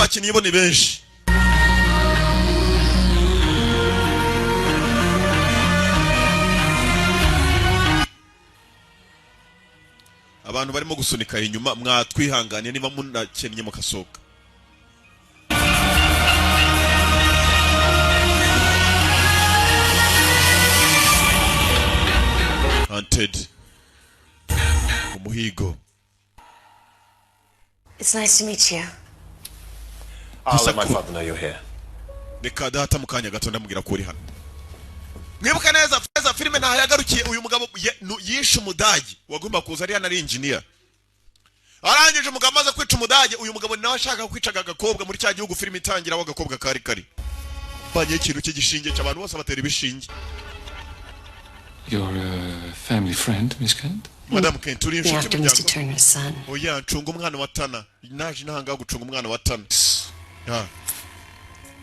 Abakinnyi bo ni benshi. Abantu barimo gusunika inyuma, mwatwihangane niba munakennye mukasohoka. Hunted, umuhigo. It's nice to meet you. I'll let my father know you're here. Reka data mu kanya gato ndamubwira ko uri hano. Mwibuke neza neza filime ntaho yagarukiye. Uyu mugabo yishe umudage wagomba kuza ari hano ari engineer. Arangije umugabo amaze kwica umudage, uyu mugabo nawe ashaka kwica agakobwa muri cya gihugu filime itangira, aho agakobwa kari kari banye ikintu cy'igishinge cy'abantu bose batera ibishinge. Your family friend, Miss Kent? Madam Kent, uri Me inshuti after Mr. muryango. Turner's son. Oya, ncunga umwana wa Tana, naje nahanga gucunga umwana wa Tana. Ya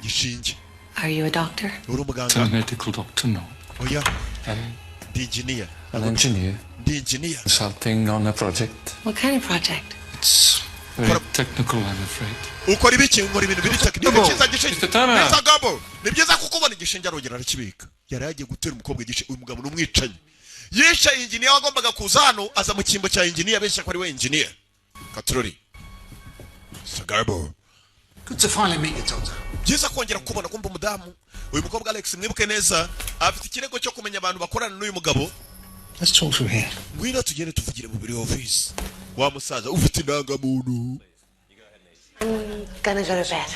gishinge. Are you a doctor? Uri I'm a umuganga? medical doctor, no. Oya, I'm ndi engineer. an engineer. Ndi engineer. Consulting on a project. What kind of project? It's very technical, I'm afraid. Ukora ibiki? Nkora ibintu biri technical. Cyiza gishinge. Mr. Turner. Mr. Gabo, ni byiza kukubona. Igishinge arongera arakibika. Yari yagiye gutera umukobwa igishinge. Uyu mugabo ni umwicanyi, yishe engineer wagombaga kuza hano, aza mu cyimbo cya engineer, abeshya ko ari we engineer. Katurori. Mr. Gabo. Good to finally meet you, Doctor. Byiza kongera kubona. Kumva umudamu, uyu mukobwa Alex, mwibuke neza, afite ikirego cyo kumenya abantu bakorana n'uyu mugabo. Let's talk through here. Ngwino tugende tuvugire mu biro, office. Wa musaza ufite indangamuntu. I'm gonna go to bed.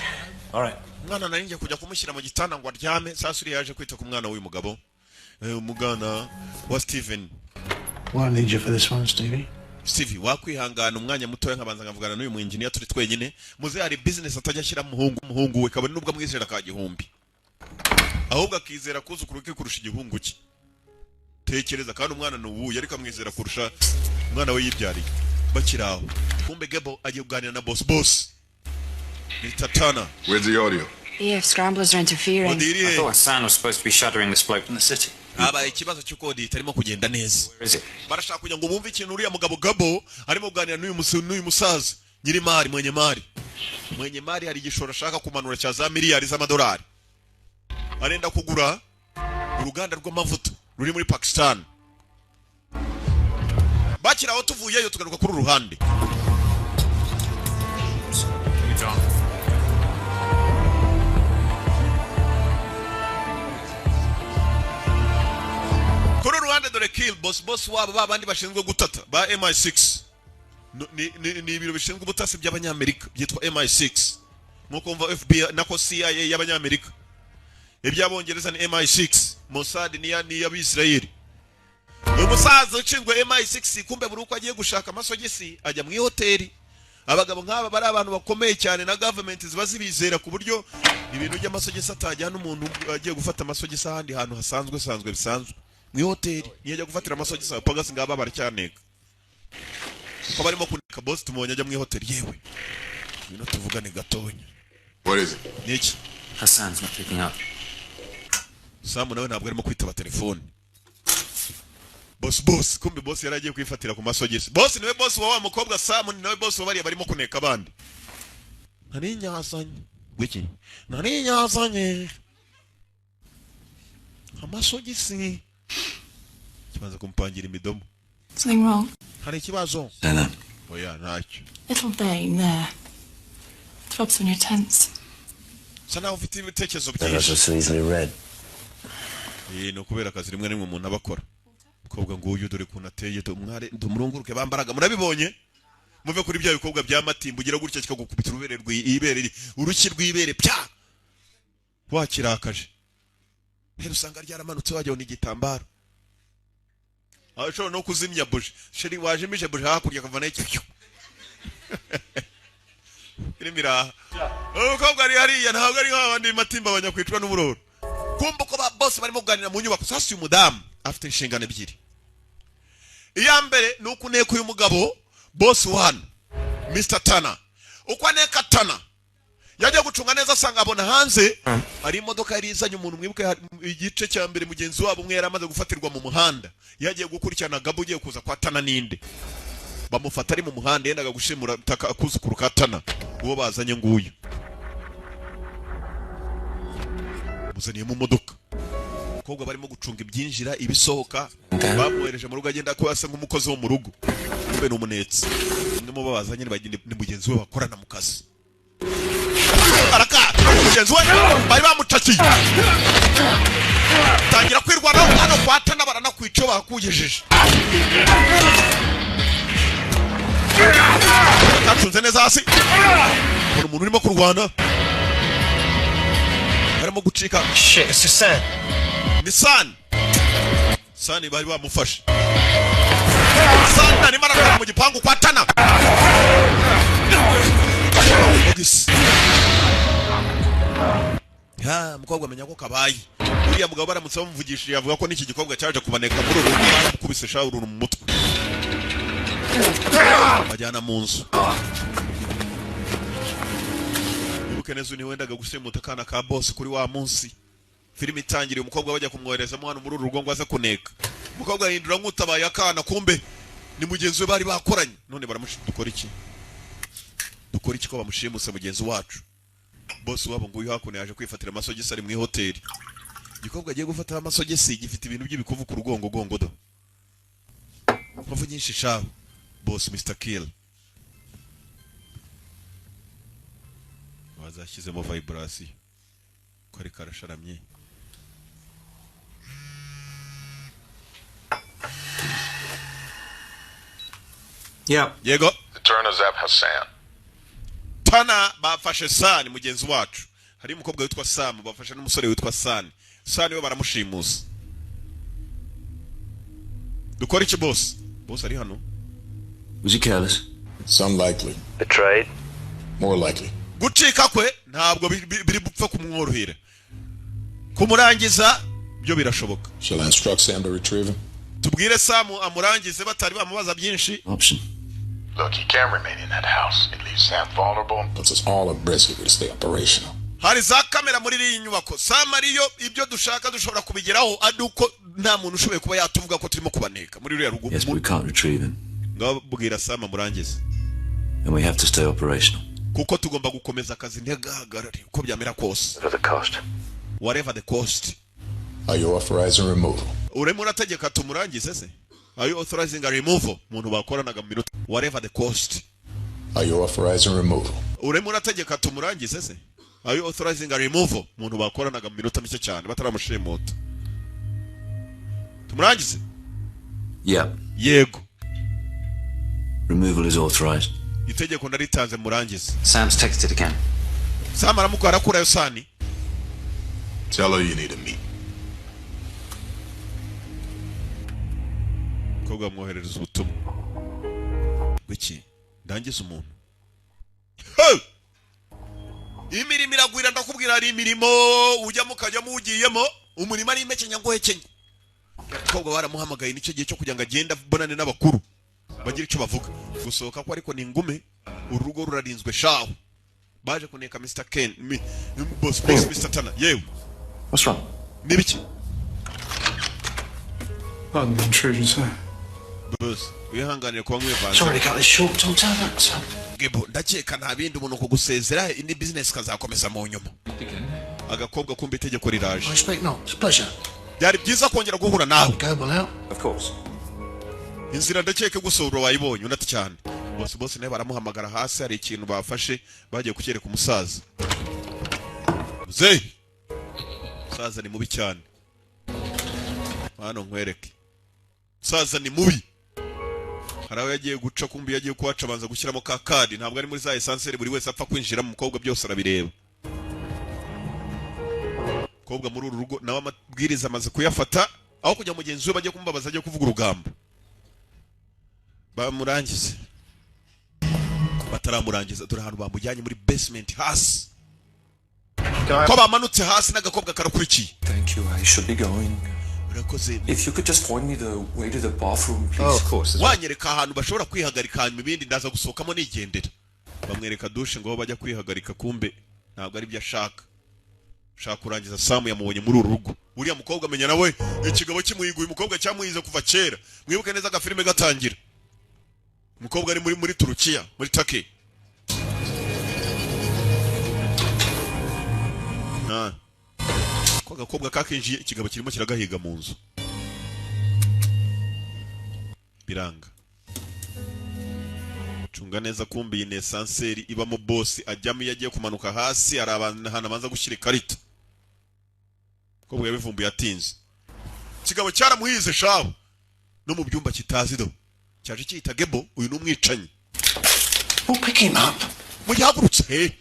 All right. Umwana nari ngiye kujya kumushyira mu gitanda ngo aryame. Sasa uriya yaje kwita ku mwana w'uyu mugabo, umugana wa Steven. Well, I need you for this one, Stevie. Steve, wakwihangana umwanya mutoya nkabanza nkavugana n'uyu mwinjiniya turi twenyine? Muze hari business atajya ashyira muhungu umuhungu we, kabone nubwo amwizera ka gihumbi, ahubwo akizera kuzukuru ke kurusha igihungu cye. Tekereza kandi umwana ni uwuye, ariko amwizera kurusha umwana we yibyariye. Bakiri aho, kumbe Gebo agiye kuganira na boss. Boss ni Tatana. Where's the audio? Yeah, scramblers are interfering. Audio iri I he? thought Hassan was supposed to be shuttering this bloke in the city. Habaye ikibazo cy'uko audio itarimo kugenda neza. Where is it? Barashaka kugira ngo bumve ikintu uriya mugabo Gabo arimo kuganira n'uyu musaza nyirimari, mwenye mari. Mwenye mari hari igishoro ashaka kumanura cya za miliyari z'amadolari, arenda kugura uruganda rw'amavuta ruri muri Pakistan. Bakiri aho, tuvuyeyo tugaruka kuri uru ruhande. You John. Kuri uru ruhande dore kill boss, boss wabo, ba bandi bashinzwe gutata ba MI6. Ni ibiro bishinzwe ubutasi by'abanyamerika byitwa MI6, nk'uko mva FBI nako CIA y'abanyamerika. Iby'abongereza ni MI6, Mossad ni iy'abisirayeli. Uyu musaza ushinzwe MI6, kumbe buri uko agiye gushaka amasogisi ajya mu ihoteli. Abagabo nk'aba bari abantu bakomeye cyane na government ziba zibizera, ku buryo ibintu by'amasogisi atajyana umuntu agiye gufata amasogisi ahandi hantu hasanzwe sanzwe bisanzwe. Mu ihoteli niyo ajya gufatira amasogisi. Abapagasi ngaba baracyaneka ko barimo kuneka boss. Tumubonye ajya mu ihoteli. Yewe, ngwino tuvugane gatonya. What is it? Ni iki? Hassan's not picking up. Samu nawe ntabwo arimo kwitaba telefone. Boss, boss, kumbe boss yari agiye kwifatira ku masogisi. Boss niwe boss wa wa mukobwa Samu, ni nawe boss wa bariya barimo kuneka abandi. Nari nyazanye wiki, nari nyazanye amasogisi, kibanza kumupangira imidomo. Something wrong? Hari ikibazo? No. Oya, ntacyo. Little vein there. Throbs when you're tense. Sa naho ufite ibitekerezo They're byinshi. not so easily read. Ni ukubera akazi rimwe na rimwe umuntu aba akora. Umukobwa nguyu dore ukuntu ateye, umware murunguruke bambaraga, murabibonye. Muve kuri bya bikobwa bya matimba ugira gutya kikagukubita urubere rw'ibere, urushyi rw'ibere pya, wakirakaje. Rero usanga ryaramanutse wajyaho n'igitambaro. Aho ushobora no kuzimya buji, sheri wajimije buji hakurya akava nayo cyo irimo iraha. Umukobwa ari hariya ntabwo ari nk'abandi matimba abanyakwicwa n'uburoro. Kumva ko ba bose barimo kuganira mu nyubako. Sasa uyu mudamu afite inshingano ebyiri. Iya mbere ni uko uneka uyu mugabo boss wa hano Mr. Tana. Uko aneka Tana, yajya gucunga neza asanga abona hanze hari imodoka yari izanye umuntu. Mwibuke igice cya mbere, mugenzi wabo umwe yari amaze gufatirwa mu muhanda, yagiye gukurikirana Gabo ugiye kuza kwa Tana ninde, bamufata ari mu muhanda yendaga gushimura akuzukuru ka Tana. Uwo bazanye nguyu. Muzaniye mu modoka. Umukobwa barimo gucunga ibyinjira ibisohoka, bamwohereje mu rugo, agenda ko asa nk'umukozi wo mu rugo, kumbe ni umunetsi. Umwe mu bo bazanye ni mugenzi we bakorana mu kazi. Araka mugenzi we bari bamucakiye, tangira kwirwanaho. Hano kwa Tana baranakwica iyo bahakugejeje. Batacunze neza hasi, ubona umuntu urimo kurwana, arimo gucika. Shit, it's Hassan. Ni Sani. Sani bari bamufashe. Sani arimo arakora mu gipangu kwa Tana. Ogisi. Ha, mukobwa amenya ko kabaye. Uriya mugabo baramutse bamuvugishije, yavuga ko n'iki gikobwa cyaje kubaneka muri uru rugo, baramukubise shawuru mu mutwe, bajyana mu nzu. Wibuke neza, uyu wendaga gushimuta akana ka boss kuri wa munsi filime itangiriye. Umukobwa bajya kumwoherezamo hano muri uru rugo ngo aze kuneka. Umukobwa ahindura nk'utabaye akana, kumbe ni mugenzi we bari bakoranye. None baramushi. Dukora iki? Dukora iki ko bamushimuse mugenzi wacu? Boss wabo nguyu hakuno yaje kwifatira amasogisi, ari mu ihoteli. Igikobwa agiye gufata amasogisi gifite ibintu by'ibikuvu ku rugongogongo do, mpamvu nyinshi shaho. Boss Mr Kill wazashyizemo vibration ko ari karasharamye. Yeah. Yego. The Turners have Hassan. Tana bafashe Sani mugenzi wacu. Hari umukobwa witwa Sam bafashe n'umusore witwa Sani. Sani we baramushimusa. Dukora iki, boss? Boss ari hano. Was he careless? It's unlikely. Betrayed? More likely. Gucika kwe ntabwo biri bupfe kumworohera. Kumurangiza byo birashoboka. Shall I instruct Sam to retrieve him? Tubwire Sam amurangize batari bamubaza byinshi? Option. Look, he can remain in that house. It leaves Sam vulnerable and puts us all at risk if we stay operational. Hari za kamera muri iyi nyubako. Sam ariyo, ibyo dushaka dushobora kubigeraho ari uko nta muntu ushoboye kuba yatuvuga ko turimo kubaneka muri ruriya rugo. Yes, but we can't retrieve him. Ngaho bwira Sam amurangize. And we have to stay operational. Kuko tugomba gukomeza akazi ntigahagarare uko byamera kose. For the cost. Whatever the cost. Are you authorizing removal? Urimo urategeka tumurangize se? Are you authorizing a removal? Umuntu bakoranaga mu minota. Whatever the cost. Are you authorizing removal? Urimo urategeka tumurangize se? Are you authorizing a removal? Umuntu bakoranaga mu minota mike cyane bataramushimuta, tumurangize? Yeah. Yego. Removal is authorized. Itegeko ndaritanze, murangize. Sam's texted again. Sam aramukora, arakurayo Sani. Tell her you need to meet. Umukobwa amwoherereza ubutumwa. Wiki ndangiza umuntu. Hey! Imirimo iragwira, ndakubwira. Hari imirimo ujyamo ukajyamo ugiyemo umurimo ari impekenya ngo uhekenye. Umukobwa baramuhamagaye, nicyo gihe cyo kugira ngo agende abonane n'abakuru bagire icyo bavuga. Gusohoka ko ariko ni ingume, urugo rurarinzwe shaho. Baje kuneka Mr Ken mi, boss, boss Mr Tana yewe. What's wrong? Nibiki? Pardon the intrusion, sir. Boss, wihanganire kuba nkwivanze. Sorry to cut this short, Doctor, but Gebo, ndakeka nta bindi, umuntu kugusezera, indi business kazakomeza mu nyuma. Agakobwa kumva itegeko riraje. I expect not. It's a pleasure. Byari byiza kongera guhura nawe. Go well out. Of course. Inzira ndakeka gusura wayibonye. Unati cyane bose. Bose nawe baramuhamagara hasi, hari ikintu bafashe bagiye kucyereka umusaza. Muzehe, umusaza ni mubi cyane. Hano nkwereke, umusaza ni mubi. Hari aho yagiye guca, kumbi yagiye kuhaca abanza gushyiramo ka kadi. Ntabwo ari muri za ascenseur buri wese apfa kwinjira. Mu mukobwa byose arabireba. Umukobwa muri uru rugo nawe amabwiriza amaze kuyafata, aho kujya mugenzi we bajye kumubabaza ajye kuvuga urugambo, bamurangize. Bataramurangiza, dore ahantu bamujyanye muri basement hasi, ko bamanutse hasi n'agakobwa karakurikiye. Thank you. I should be going. Urakoze. If you could just point me the way to the bathroom, please. Oh, of course. Wanyereka ahantu bashobora kwihagarika, hanyuma ibindi ndaza gusohokamo nigendera. Bamwereka dushe ngo aho bajya kwihagarika, kumbe ntabwo ari byo ashaka. Ashaka kurangiza Samu yamubonye muri uru rugo. Uriya mukobwa amenya nawe ikigabo kimuhiguye. Umukobwa cyamuhize kuva kera. Mwibuke neza agafilime gatangira, umukobwa ari muri Turukiya, muri Turkey. Ah. Ko Agakobwa kakinjiye, ikigabo kirimo kiragahiga mu nzu, biranga. Cunga neza. Kumbi iyi ni ascenseur ibamo boss, ajyamo iyo agiye kumanuka hasi. Hari ahantu abanza gushyira ikarita. Kobwa yabivumbuye atinze. Ikigabo cyaramuhize shabu no mu byumba kitazi do cyaje cyita Gebo. Uyu ni umwicanyi. We'll pick him up. Mugihagurutse he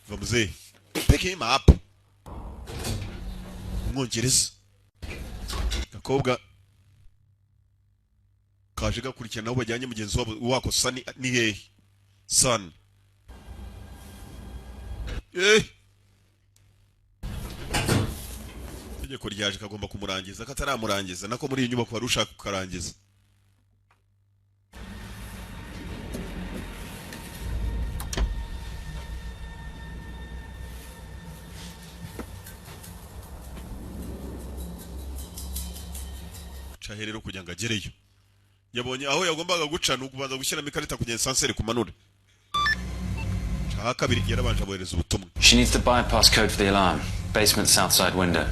va muzehe, pick him up. Umwongereza, gakobwa kaje gakurikirana aho bajyanye mugenzi wabo wako Sani. Ni hehe Sani? Eh, itegeko ryaje, kagomba kumurangiza kataramurangiza nako muri iyi nyubako wari ushaka kukarangiza. Cahe rero kugira ngo agereyo, yabonye aho yagombaga guca ni ukubanza gushyiramo ikarita kugira ascenseur kumanure. Caha kabiri, yarabanje abohereza ubutumwa. She needs the bypass code for the alarm. Basement south side window.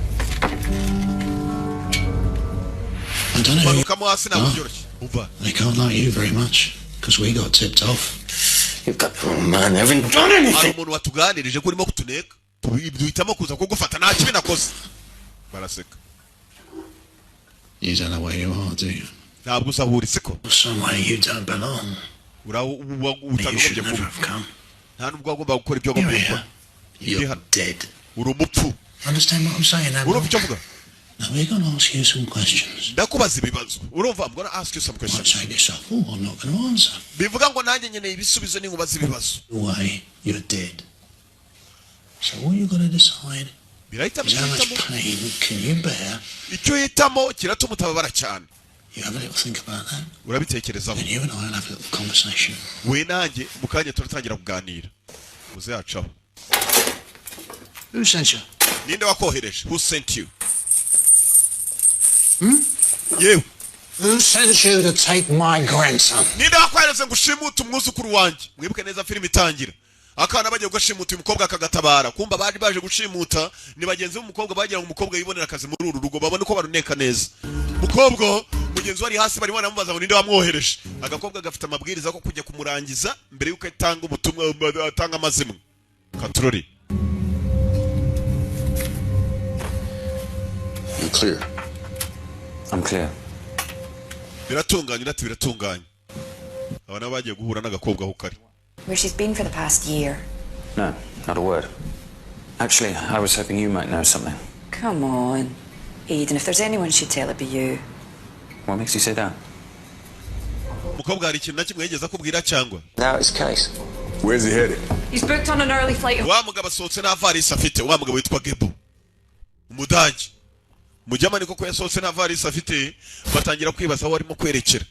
I don't know who Manukamo hasi ntabwo byoroshye, umva. They can't like you very much, because we got tipped off. You've got the wrong man. I haven't done Hari anything. umuntu watuganirije ko urimo kutuneka, duhitamo kuza kugufata. Nta kibi nakoze. Baraseka. You don't know where you are, do you? Ntabwo uzahura isiko. Somewhere you don't belong. Uraho You utakagombye should never kuba. have come. Nta nubwo wagomba gukora ibyo wagomba Here, gukora. you're dead. Uri umupfu. Understand what I'm saying, Admiral? Urumva icyo mvuga? Now we're going to ask you some questions. Ndakubaza ibibazo, urumva? I'm gonna ask you some You might questions. say to yourself, oh, I'm not going to answer. Bivuga ngo nanjye nkeneye ibisubizo ninkubaza ibibazo. Way, you're dead. So all you've got to decide Birahita is how much bihitamo. Pain can you bear. Icyo uhitamo kiratuma utababara cyane. You have a little think about that. Urabitekerezaho. Then you and I will have a little conversation. We nanjye mu kanya turatangira kuganira. Muze yacaho. Who sent you? Ninde wakohereje? Who sent you? Yewe. Who sent you to take my grandson? Ninde wakwohereze ngo ushimute umwuzukuru wanjye? Mwibuke neza filime itangira, akana bagiye kugashimuta, uyu mukobwa akagatabara. Kumba bari baje gushimuta ni bagenzi b'umukobwa, bagira ngo umukobwa yibonere akazi muri uru rugo, babone uko baruneka neza. Mukobwa mugenzi we ari hasi, barimo baramubaza ngo ninde wamwohereje. Agakobwa gafite amabwiriza ko kujya kumurangiza mbere y'uko atanga ubutumwa, atanga amazimwe katurori. You clear? I'm clear. Biratunganye. Undi ati biratunganye. Aba nabo bagiye guhura n'agakobwa aho kari. Where she's been for the past year. No, not a word. Actually, I was hoping you might know something. Come on. Aidan, if there's anyone she'd tell, it'd be you. What makes you say that? Umukobwa hari ikintu na kimwe yigeze akubwira cyangwa? Now it's case. Where's he headed? He's booked on an early flight. Wa mugabo asohotse nta varisi afite. Wa mugabo witwa Gebo, umudage mujyamani, koko yasohotse nta varisi afite. Batangira kwibaza aho arimo kwerekera,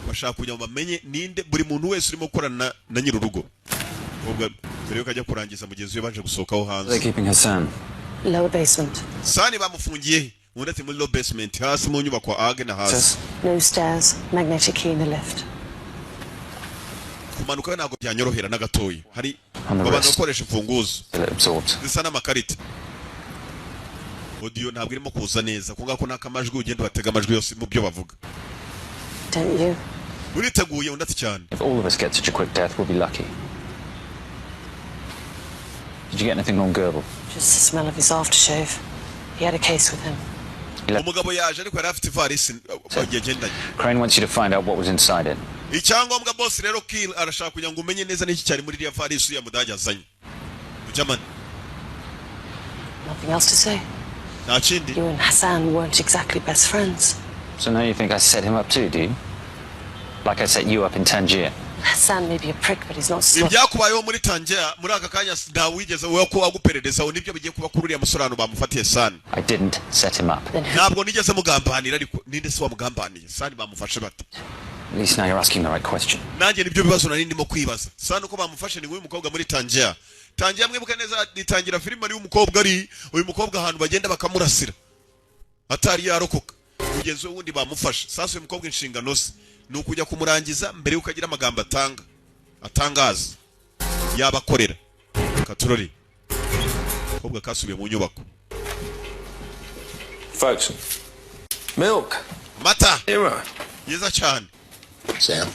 bashaka kugira ngo bamenye ninde buri muntu wese urimo gukorana na nyir'urugo. Umukobwa mbere yuko ajya kurangiza mugenzi we baje gusohokaho They're hanze. keeping Hassan. Lower basement. Sani bamufungiye he? Undi ati muri low basement, hasi mu nyubako ahagana hasi. No stairs. Magnetic key in the lift. Kumanuka we ntabwo byanyorohera na gatoya, hari On the babanza wrist. gukoresha imfunguzo Till it absorbs. zisa n'amakarita. Audio ntabwo irimo kuza neza ko ngako n'akamajwi ugenda batega amajwi yose mu byo bavuga. Don't you? Uriteguye? Undi ati cyane. If all of us get such a quick death, we'll be lucky. Did you get anything on Goebel? Just the smell of his aftershave. He had a case with him. Umugabo yaje ariko yari afite ivarisi yagendanye. Crane wants you to find out what was inside it. Icyangombwa boss rero kill arashaka kugira ngo umenye neza n'iki cyari muri iriya varisi uriya mudage azanye Mujamani. Nothing else to say. Nta kindi. You and Hassan weren't exactly best friends. So now you think I set him up too, do you? Like I set you up in Tangier. Hassan may be a prick, but he's not slow. Ibyakubayeho muri Tangier, muri aka kanya ntawigeze wowe ko wagupererezaho, nibyo bigiye kuba kuri uriya musore hano bamufatiye Sani. I didn't set him up. Ntabwo nigeze mugambanira, ariko ninde se wamugambaniye? Sani bamufashe bate? At least now you're asking the right question. Nanjye nibyo bibazo nari ndimo kwibaza. Sani uko bamufashe ni uyu mukobwa muri Tangier. Tangier, mwibuke neza nitangira filime, ari umukobwa, ari uyu mukobwa ahantu bagenda bakamurasira atari yarokoka. Mugenzi we wundi bamufashe. Sasa uyu mukobwa inshingano ze ni ukujya kumurangiza mbere yuko agira amagambo atanga atangaza yabakorera katurori. Mukobwa kasubiye mu nyubako. Folks, milk. Mata. Hero. Yiza cyane. Sam.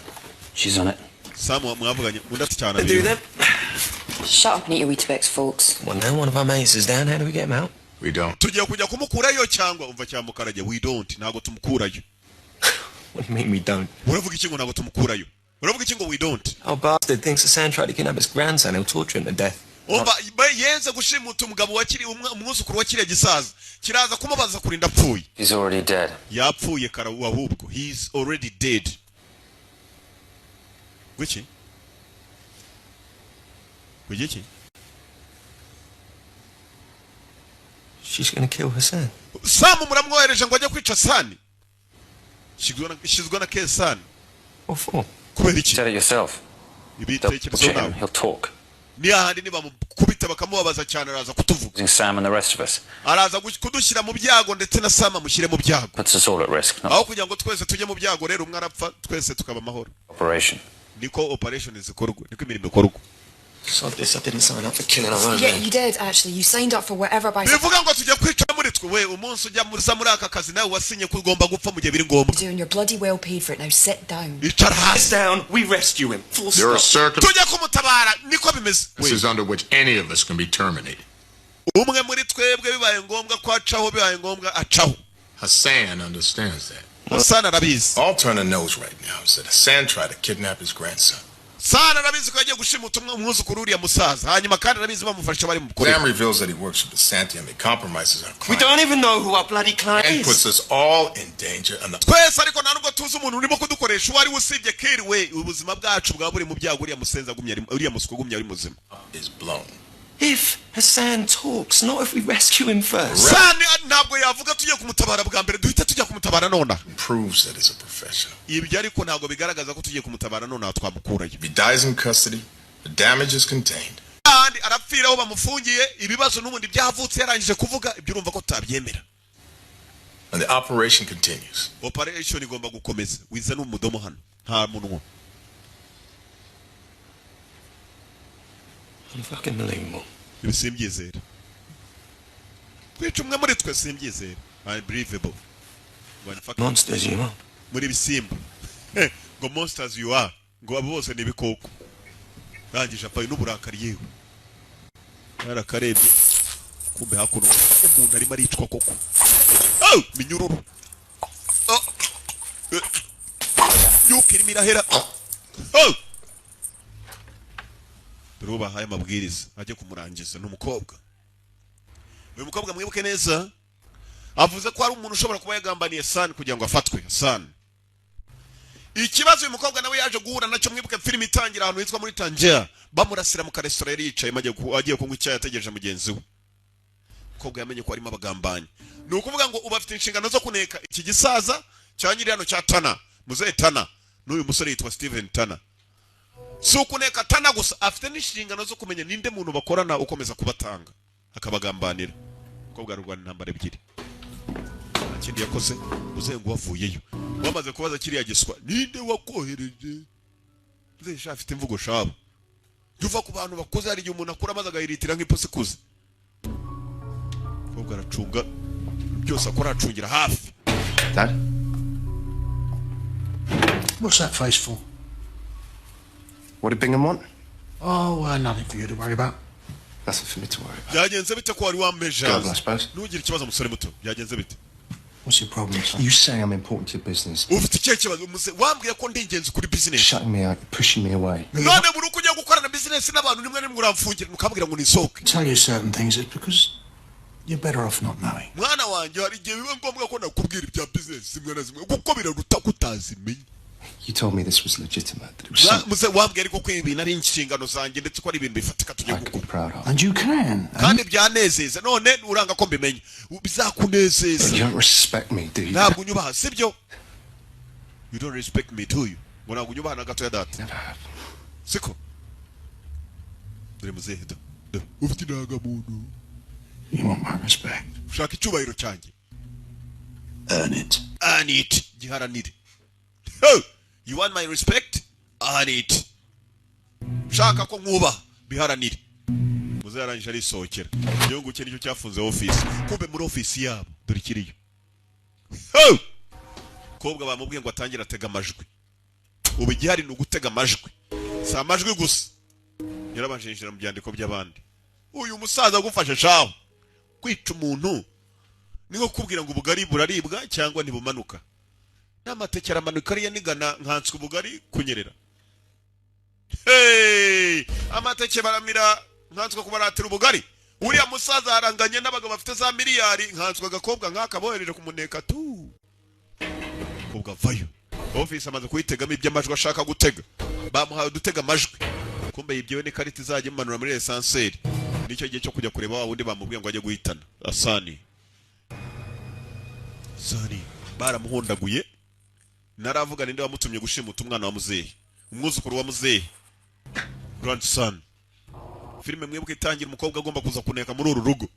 She's on it. Sam mwavuganye undi ati cyane. Do that. Shut up and eat your Weetabix, folks. Well, now one of our mates is down. How do we get him out? We don't. Tugiye kujya kumukurayo cyangwa umva cyamukarage we don't ntago tumukurayo. What do you mean we don't? Uravuga iki ngo ntago tumukurayo? Uravuga iki ngo we don't? Oh, bastard thinks Hassan tried to kidnap his grandson. He'll torture him to death. Umva yenze gushimuta umugabo wakiri umwuzukuru wa kiriya gisaza kiraza kumubaza kurinda apfuye. He's already dead. Yapfuye kara ahubwo he's already dead. Gwiki? Gwiki? She's gonna kill Hassan. Sam muramwohereje ngo ajye kwica Hassan. She's gonna kill Hassan. What for? Kubera iki? Said it yourself. Ibitekerezo nawe. He'll talk. Ni ahandi nibamukubita bakamubabaza cyane araza kutuvuga. Sam and the rest of us. Araza kudushyira mu byago ndetse na Sam amushyire mu byago. Puts us all at risk. Aho kugira ngo twese tujye mu byago rero umwe arapfa twese tukaba amahoro. Operation. Niko operation zikorwa, niko imirimo ikorwa. So this I didn't sign up for killing our own. Yeah, you did actually. You signed up for whatever by Bivuga ngo tujye kwica muri twe we umunsi ujya muri aka kazi nawe wasinye ko ugomba gupfa mu gihe biri ngombwa. Doing you're bloody well paid for it now. Sit down. Icara hasi. Down, we rescue him. Full There are stop. Tujye kumutabara niko bimeze. This is under which any of us can be terminated. Umwe muri twebwe bibaye ngombwa ko acaho bibaye ngombwa acaho. Hassan understands that. Hassan arabizi. All Turner knows right now is that Hassan tried to kidnap his grandson. Sana arabizi ko yagiye gushimuta umwuzukuru uriya musaza hanyuma kandi arabizi bamufasha bari mu Sam reveals that he works for Basanti and he compromises our We client. don't even know who our bloody client And is. puts us all in danger and the twese ariko nta nubwo tuzi umuntu urimo kudukoresha uwo ari we usibye Kill we ubuzima bwacu bwa buri mu byago uriya musenza agumye uriya musuko agumye ari muzima. is blown. If Hassan talks, not if we rescue him first. Sam ntabwo yavuga tugiye kumutabara bwa mbere duhita tujya kumutabara nona. Proves that he's a professional. Ibyo ariko ntabwo bigaragaza ko tugiye kumutabara nona twamukurayo. If he dies in custody, the damage is contained. Kandi arapfira aho bamufungiye ibibazo n'ubundi byavutse yarangije kuvuga ibyo urumva ko tutabyemera. And the operation continues. Operation igomba gukomeza wiza n'umudomo hano nta munwa. Unfucking believable. Ibi simbyizera. Kwica umwe muri twe simbyizera. Unbelievable. Monsters you are. Muri bisimba. Ngo monsters you are. Ngo abo bose ni ibikoko. Rangije apaye n'uburakari yewe. Yarakarebye. Kumbe hakuno umuntu arimo aricwa koko. Oh, minyururu. Oh. Yuko irimo irahera. Oh. Dore bahaye amabwiriza ajye kumurangiza n'umukobwa. Uyu mukobwa mwibuke neza avuze ko ari umuntu ushobora kuba yagambaniye San kugira ngo afatwe San. Ikibazo uyu mukobwa nawe yaje guhura nacyo mwibuke filime itangira ahantu hitwa muri Tangier bamurasira mu karesitora yari yicaye agiye kunywa icyayi ategereje mugenzi we. Umukobwa yamenye ko arimo abagambanyi. Ni ukuvuga ngo uba afite inshingano zo kuneka iki gisaza cya nyiri hano cya Tana, muzehe Tana n'uyu musore yitwa Steven Tana. Si ukuneka Tana gusa afite n'inshingano zo kumenya ninde muntu bakorana ukomeza kubatanga akabagambanira. Umukobwa arwana intambara ebyiri. Nta kindi yakoze muzehe ngo wavuyeyo. Wamaze kubaza kiriya giswa ninde wakohereje? Muzehe sha afite imvugo shabo. Juva ku bantu bakuze hari igihe umuntu akura amaze agahiritira nk'ipusi ikuze. Umukobwa aracunga byose akora acungira hafi. Dad? What's that face for? What did Bingham want? Oh, nothing for you to worry about. Nothing for me to worry about. Byagenze bite ko wari wampeje? God, I suppose. Ntugire ikibazo musore muto. Byagenze bite? What's your problem, son? You say I'm important to your business. Ufite ikihe kibazo muse? Wambwiye ko ndi ingenzi kuri business. Shutting me out, pushing me away. None buri uko ugiye gukorana business n'abantu rimwe na rimwe uramfungira ukambwira ngo nisohoke. Tell you certain things it's because you're better off not knowing. Mwana wanjye hari igihe biba ngombwa ko nakubwira ibya business zimwe na zimwe kuko biraruta kutazimenya. You told me this was legitimate, that it was something Muze wambwiye ariko ko ibi nari inshingano zanjye ndetse ko ari ibintu bifatika tugiye I could be gukora. proud of. And you can. Kandi byanezeza none uranga ko mbimenya. Bizakunezeza. You don't respect me, do you? Ntabwo unyubaha sibyo? You don't respect me, do you? Ngo ntabwo unyubaha na gato ya data. Never have. Siko? Dore muzehe da. Ufite indangamuntu. You want my respect. Ushaka icyubahiro cyanjye. Earn it. Earn it. Giharanire. Oh! You want my respect? Earn it. Ushaka ko nkubaha biharanire. Muzehe arangije arisohokera. Igihugu cye nicyo cyafunze office. Kumbe muri office yabo dore ikiriyo. Ho! Kobwa bamubwiye ngo atangire atega amajwi. Ubu igihari ni ugutega amajwi, si amajwi gusa. Yarabanje yinjira mu byandiko by'abandi. Uyu musaza agufashe shaho kwica umuntu ni nko kubwira ngo ubugari buraribwa cyangwa ntibumanuka. N'amateke aramanuka ariya nigana nkanswe ubugari kunyerera. Hey! Amateke baramira nkanswe kubaratira ubugari. Uriya musaza aranganye n'abagabo bafite za miliyari, nkanswe agakobwa nk'aka bohereje kumuneka tu. Ubwo avayo. Office amaze kuyitegamo iby'amajwi ashaka gutega. Bamuhaye udutega amajwi. Kumbe yibyewe n'ikarita izajya imanura muri esanseri. Nicyo gihe cyo kujya kureba wa wundi bamubwiye ngo ajye guhitana. Asani. Sani baramuhondaguye. Naravuga ninde wamutumye gushimuta umwana wa muzehe. Umwuzukuru wa muzehe. Grandson. Filime mwebwe itangira umukobwa agomba kuza kuneka muri uru rugo.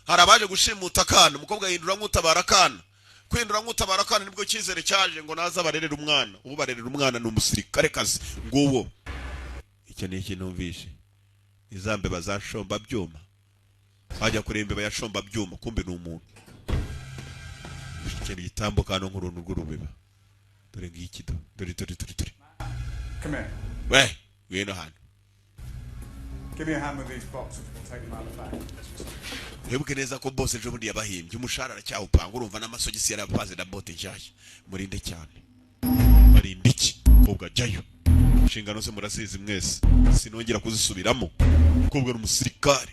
Hari abaje gushimuta akana, umukobwa yindura nk'utabara akana. Kwindura nk'utabara akana nibwo cyizere cyaje ngo naza barerera umwana. Ubu barerera umwana ni umusirikare kazi nguwo. Icyo ni ikintu numvishe. Izambe bazashomba byuma. Ajya kureba imbeba yashomba byuma, kumbe ni umuntu. Ikintu gitambuka no nk'uruntu rw'urubeba. Dore ngiki do. Dore dore dore dore. Come here. We, ngwino hano. Give me a hand with these boxes. We'll take them out the back. Wibuke neza ko boss ejo bundi yabahimbye umushahara aracyawupanga, urumva n'amasogisi yarapaze na bote nshyashya. Murinde cyane. Barinde iki? Kobwa ajyayo. Inshingano ze murazizi mwese. Sinongera kuzisubiramo. Kobwa ni umusirikare.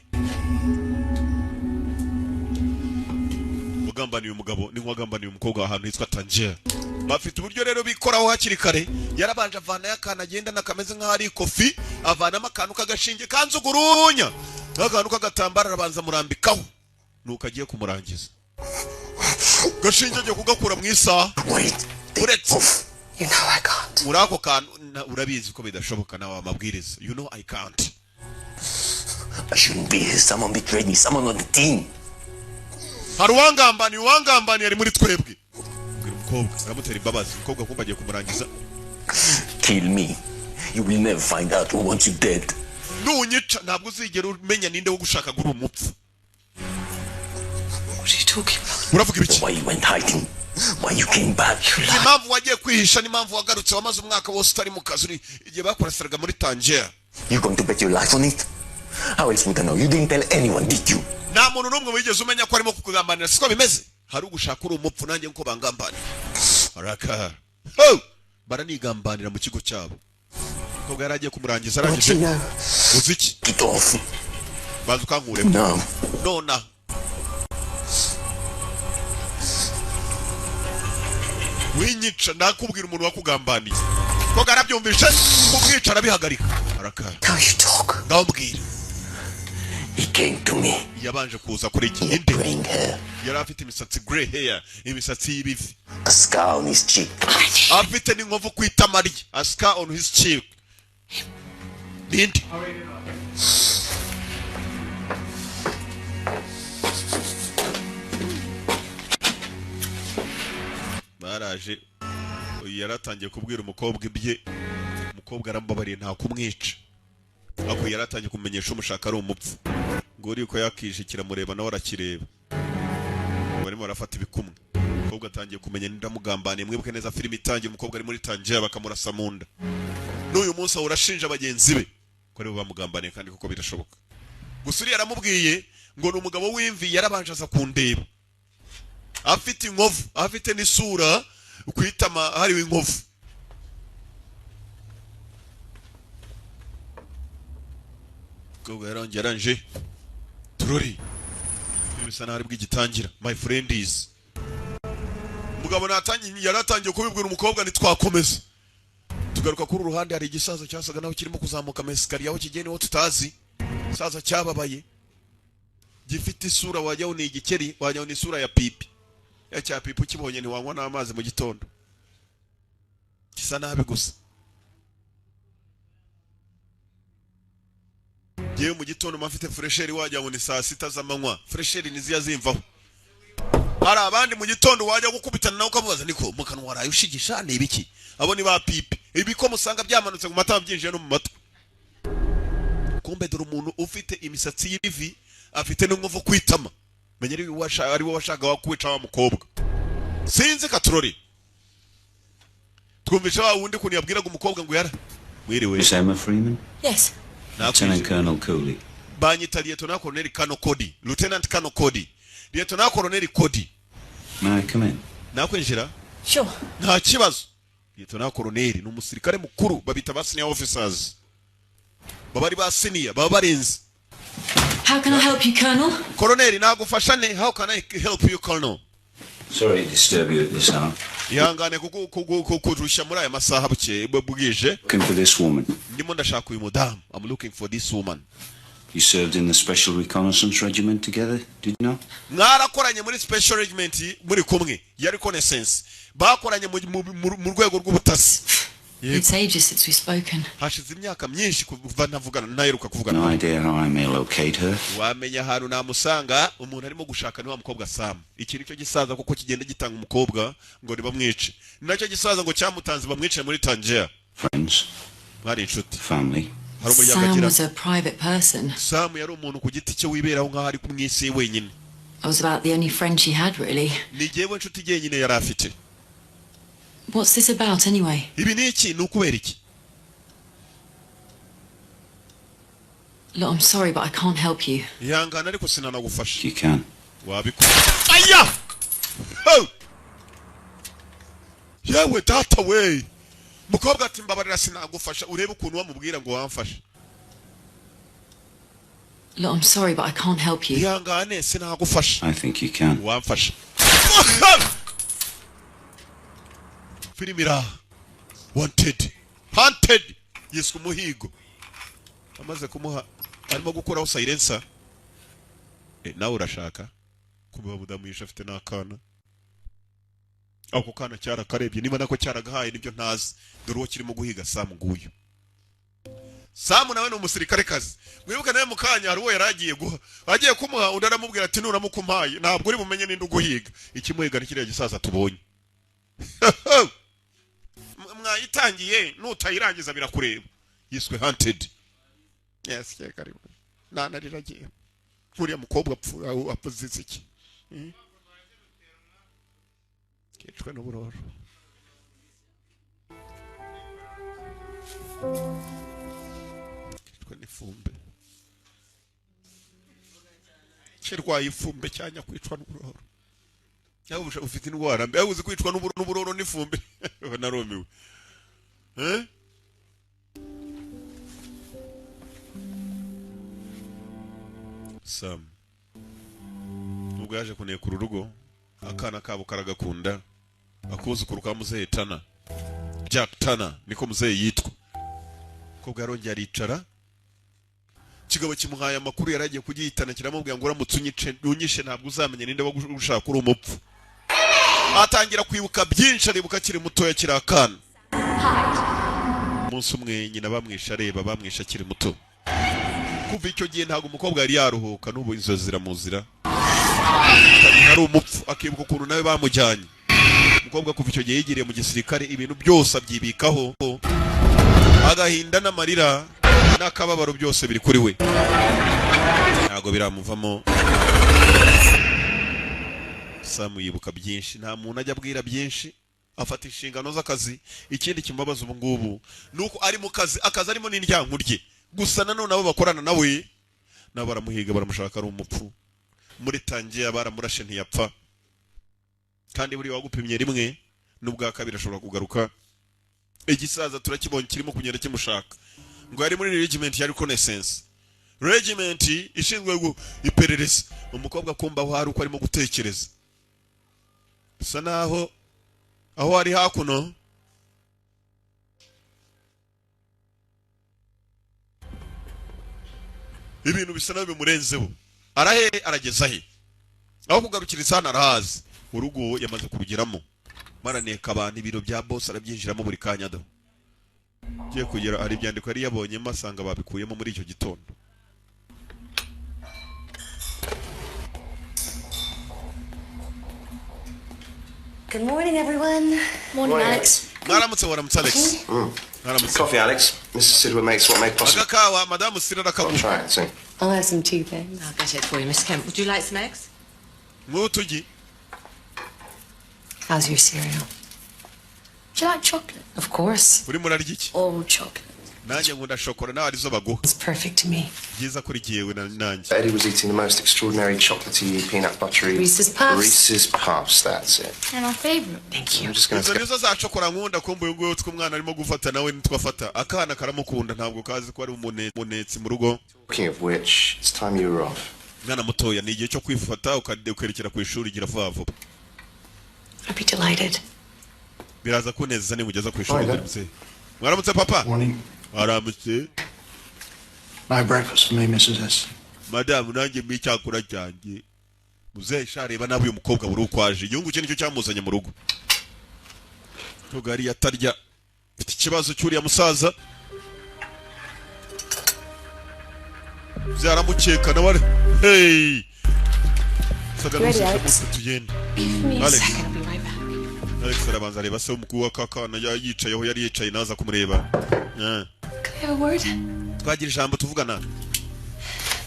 Wagambaniye umugabo ni nk'uwagambaniye umukobwa ahantu hitwa Tangier. Bafite uburyo rero bikoraho hakiri kare. Yarabanje avanayo akantu agenda nakameze nk'aho ari ikofi, avanamo akantu k'agashinge kanzugurunya, n'akantu k'agatambaro arabanza murambikaho, nuko agiye kumurangiza. Gashinge agiye kugakura mu isaha. Uretse You know I can't. muri ako kantu urabizi ko bidashoboka nawe amabwiriza. You know I can't. I shouldn't be here. Someone betrayed me. Someone on the team. Hari uwangambaniye, uwangambaniye ari muri twebwe. Bwira umukobwa aramutera imbabazi. Umukobwa kumva agiye kumurangiza. Kill me. You will never find out who wants you dead. Nunyica ntabwo uzigera umenya ninde wo gushaka guri umupfu. What are you talking about? Uravuga ibiki? Why you went hiding? Why you came back? Impamvu wagiye kwihisha n'impamvu wagarutse, wamaze umwaka wose utari mu kazi uri igihe bakurasiraga muri Tangier. You going to bet your life on it? How else would I know? You didn't tell anyone, did you? Nta muntu n'umwe wigeze umenya ko arimo kukugambanira, siko bimeze? Hari ugushaka uri umupfu nanjye nko bangambanira. Araka. Ho! Baranigambanira mu kigo cyabo. Umukobwa yari agiye kumurangiza arangije. Uzi iki? Get off. Banza ukankuremo. No. Nona. Winyica nakubwira umuntu wakugambaniye. Koga arabyumvishe kumwica arabihagarika. Araka. Now you talk. Ngaho mbwira. He came to me. Yabanje kuza kuri iki inde. Yari afite imisatsi grey hair, imisatsi y'ibivi. A scar on his cheek. Afite n'inkovu ku itama rye. A scar on his cheek. Ninde? Baraje. Uyu yaratangiye kubwira umukobwa ibye. Umukobwa arambabariye nta kumwica. Ariko yaratangiye kumenyesha umushaka ari umupfu. Ngo uri uko yakije kiramureba nawe arakireba. Barimo barafata ibikumwe. Umukobwa atangiye kumenya ndamugambaniye. Mwibuke neza filime itangiye umukobwa ari muri Tangier bakamurasa mu nda. N'uyu munsi ahora ashinja bagenzi be ko aribo bamugambaniye kandi koko birashoboka. Gusa uriya yaramubwiye ngo ni umugabo w'imvi yarabanje aza kundeba. Afite inkovu, afite n'isura kwitama hariwe inkovu. Umukobwa yarangije aranje turori. Bisa naho ari bw'igitangira. My friend is. Umugabo natangiye yaratangiye kubibwira umukobwa ntitwakomeza. Tugaruka kuri uruhande hari igisaza cyasaga naho kirimo kuzamuka amesikariye aho kigiye niho tutazi. Isaza cyababaye. Gifite isura wajyaho ni igikeri, wajyaho ni isura ya pipi. Ya cya pipi ukibonye ntiwanywa n'amazi mu gitondo. Gisa nabi gusa. Yewe mu gitondo mafite fresheri wajya ngo ni saa sita z'amanywa. Fresheri niziya zimvaho. Hari abandi mu gitondo wajya gukubitana nawe ukamubaza niko mu kanwa waraye ushigisha ni ibiki? Abo ni ba pipi. Ibiko musanga byamanutse mu matama byinjiye no mu matwi. Kumbe dore umuntu ufite imisatsi y'ivi afite n'inkovu kwitama. Menya ari we washaka wakwica wa mukobwa. Sinzi katurori. Twumvisha wa wundi kuntu yabwiraga umukobwa ngo yara mwiriwe. Miss Emma Freeman? Yes. Lieutenant Colonel Cooley. Banyita Lieutenant Colonel Kano Cody. Lieutenant Kano Cody. Lieutenant Colonel Cody. May I come in? Nakwinjira? Sure. Nta kibazo. Lieutenant Colonel ni umusirikare mukuru, babita ba senior officers. Baba ari ba senior, baba barenze. How can I help you, Colonel? Colonel nagufasha ne? How can I help you, Colonel? Sorry to disturb you at this hour. Ihangane kukurusha muri aya masaha buke bwije. Looking for this woman. Ndimo ndashaka uyu mudamu. I'm looking for this woman. You served in the Special Reconnaissance Regiment together, did you know? Mwarakoranye muri special regiment muri kumwe ya reconnaissance. Bakoranye mu rwego rw'ubutasi. It's ages since we've spoken. Hashize imyaka myinshi kuva ntavugana naheruka kuvugana. No idea how I may locate her. Wamenya ahantu namusanga. Umuntu arimo gushaka ni wa mukobwa Sam. Iki nicyo gisaza kuko kigenda gitanga umukobwa ngo nibamwice. Nacyo gisaza ngo cyamutanze bamwice muri Tangier. Friends. Bari inshuti. Family. Hari umuryango Sam agira. was a private person. Sam yari umuntu ku giti cye wiberaho nkaho ari ku isi wenyine. I was about the only friend she had, really. Ni jyewe nshuti jyenyine yari afite. What's this about, anyway? Ibi ni iki? Ni ukubera iki? Look, I'm sorry, but I can't help you. Ihangane ariko sinanagufasha. You can. Wabikora. Aya! Ho! Yewe data we! Mukobwa ati mbabarira sinagufasha, urebe ukuntu wamubwira ngo wamfashe. Look, I'm sorry, but I can't help you. Ihangane sinagufasha. I think you can. Wamfasha. Filimi iraha. Wanted. Hunted. Yiswe umuhigo. Amaze kumuha arimo gukuraho silencer. Nawe urashaka kuba mudamu yishe afite n'akana. Ako kana cyarakarebye niba nako cyaragahaye nibyo ntazi. Dore uwo kirimo guhiga Sam nguyu. Sam nawe ni umusirikare kazi. Mwibuke nawe mukanya hari uwo yaragiye guha. Agiye kumuha undi aramubwira ati nuramuka umpaye ntabwo uri bumenye ninde uguhiga. Ikimuhiga ni kiriya gisaza tubonye. Mwayitangiye nutayirangiza birakureba. Yiswe Hunted. Yes, karibu. Nanariragiye. Uriya mukobwa apfuzize iki? Kicwe n'uburoro. Kicwe n'ifumbe. Kirwaye ifumbe cyanya kwicwa n'uburoro. Yawe ufite indwara mbe uzi kwicwa n'uburoro n'ifumbe. Narumiwe. Eh? Sam ubwo yaje kunekura urugo, akana kabo karagakunda, akuzukuru ka muzehe Tana, Jack Tana niko muzehe yitwa. Ko bwarongeye aricara, kigabo kimuhaye amakuru yaragiye kugihitana kiramubwira ngo uramutse unyishe ntabwo uzamenye ninde wagushaka uri umupfu. Atangira kwibuka byinshi, aribuka akiri mutoya kiri akana. Umunsi umwe nyina bamwisha areba bamwisha akiri muto. Kuva icyo gihe ntabwo umukobwa yari yaruhuka, n'ubu inzozi ziramuzira. Ari umupfu akibuka ukuntu nawe bamujyanye. Umukobwa kuva icyo gihe yigiriye mu gisirikare, ibintu byose abyibikaho. Agahinda n'amarira n'akababaro byose biri kuri we. Ntabwo biramuvamo. Sam yibuka byinshi, nta muntu ajya abwira byinshi. Afata inshingano z'akazi. Ikindi kimubabaza ubu ngubu nuko ari mu kazi, akazi arimo n'indyanku rye. Gusa nanone abo bakorana nawe nabo baramuhiga baramushaka ari umupfu. Muri Tangier baramurashe ntiyapfa. Kandi buri wagupimye rimwe n'ubwa kabiri ashobora kugaruka. Igisaza turakibonye kirimo kugenda kimushaka. Ngo yari muri regiment ya reconnaissance. Regiment ishinzwe iperereza. Umukobwa kumba aho hari uko arimo gutekereza. Bisa naho aho ari hakuno ibintu bisa naho bimurenzeho. Arahe arageza he? Aho kugarukira hano arahazi. Urugo yamaze kurugeramo. Maraneka abantu ibiro bya boss arabyinjiramo buri kanya do. Giye kugera ari ibyandiko yari yabonyemo asanga babikuyemo muri icyo gitondo. Good morning, everyone. Morning, Alex. Mwaramutse, waramutse Alex. Mwaramutse. Coffee, Alex. Mrs. Sidwell makes what made possible. Agakawa, Madame Sira arakaguha. Try it, see. I'll have some tea, thanks. I'll get it for you, Miss Kemp. Would you like some eggs? Mwutugi. How's your cereal? Do you like chocolate? Of course. Urimo urarya iki? All chocolate. Nanjye nkunda shokora, nawe arizo baguha. It's perfect to me. Byiza kuri jyewe nanjye. Eddie was eating the most extraordinary chocolatey, peanut buttery Reese's Puffs. Reese's Puffs, that's it. And my favorite. Thank you. I'm just gonna Izo nizo za shokora nkunda. Kumva uyu nguyu tw'umwana arimo gufata nawe nitwo afata, akana karamukunda, ntabwo kazi ko ari umunetsi mu rugo. Talking of which, it's time you were off. Mwana mutoya, ni igihe cyo kwifata ukerekera ku ishuri. Gira vuba vuba. I'd be delighted. Biraza kunezeza nimugeza ku ishuri. Hi there. Mwaramutse, mwaramutse papa. Morning. Mwaramutse. No breakfast for me, Mrs. S. Madamu, nanjye mbi icyakora cyanjye. Muzehe sha, reba nabi uyu mukobwa buri uko aje, igihugu cye nicyo cyamuzanye mu rugo. Tugari atarya, mfite ikibazo cy'uriya musaza. Byaramukeka nawe ari hey. Saga. Ready, N'usetse Alex? mutwe tugende. Give me a Alex. second, I'll be right back. Alex arabanza areba se w'umukuru wa kakana yicayeho, yari yicaye, naza kumureba. Can I have a word? Twagira ijambo tuvugana?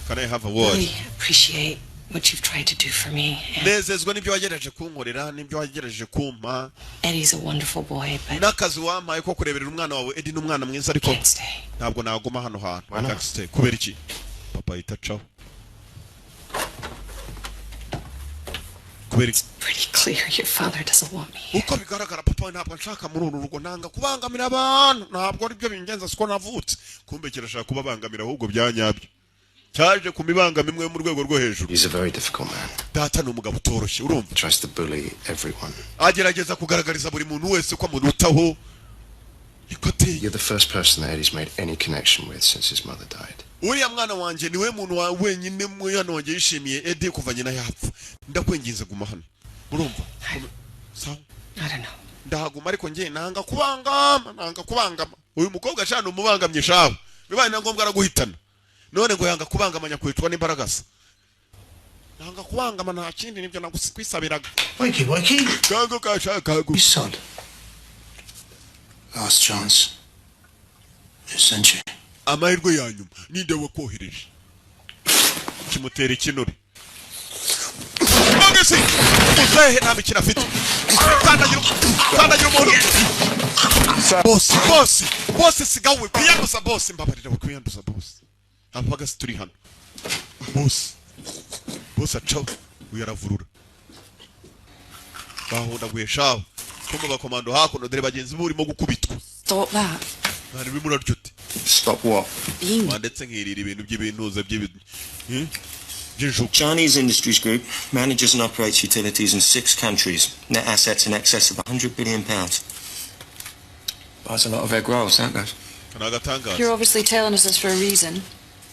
Can I have a word? Really appreciate what you've tried to do for me. And Nezezwa n'ibyo wagerageje kunkorera n'ibyo wagerageje kumpa. Eddie's a wonderful boy, but N'akazi wampaye ko kureberera umwana wawe Eddie, ni umwana mwiza, ariko can't stay. ntabwo naguma hano hantu. Why not? Can't stay. Kubera iki? Papa ahita acaho. Kubera iki? Pretty clear your father doesn't want me here. Uko bigaragara papa ntabwo nshaka muri uru rugo. Nanga kubangamira abantu, ntabwo aribyo bingenza, siko navutse. Kumbe kirashaka kubabangamira ahubwo bya nyabyo, cyaje ku mibangamo imwe yo mu rwego rwo hejuru. He's a very difficult man. Data ni umugabo utoroshye, urumva. He tries to bully everyone. Agerageza kugaragariza buri muntu wese ko amurutaho, niko ateye. You're the first person that Eddie's made any connection with since his mother died. Uriya mwana wanjye niwe muntu wa wenyine mwana wanjye yishimiye Eddie kuva nyina yapfa. Ndakwinginze guma hano, urumva? Sawa. I don't know. Ndahaguma, ariko njye nanga kubangama, nanga kubangama. Uyu mukobwa ashana umubangamye shawe, bibaye na ngombwa araguhitana. None ngo yanga kubangamanya kwicwa n'imbaraga se. Nanga kubangama, nta kindi, nibyo nagukwisabiraga. Wakey, wakey. Kango kashaka. You sod. Last chance. Who sent you? Amahirwe ya nyuma, ninde wakohereje? Kimutera ikinure. Bagasi muzehe nta mikino afite. Kandagira, kandagira umuntu. Bosi, bosi, bosi, sigawe kwiyanduza. Bosi, mbabarira, kwiyanduza bosi. Abagasi turi hano bosi, bosi acaho, uyu aravurura, bahundaguye shaho. Kumva abakomando hakuno, dore bagenzi be urimo gukubitwa. Stop that. Mwari urimo urarya ute? Stop what? Being Wandetse nkirira ibintu by'ibintuza by'injugu. Chinese Industries Group manages and operates utilities in six countries. Net assets in excess of £100 billion. Buys a lot of egg rolls, that does. Ni agatangaza. You're obviously telling us this for a reason.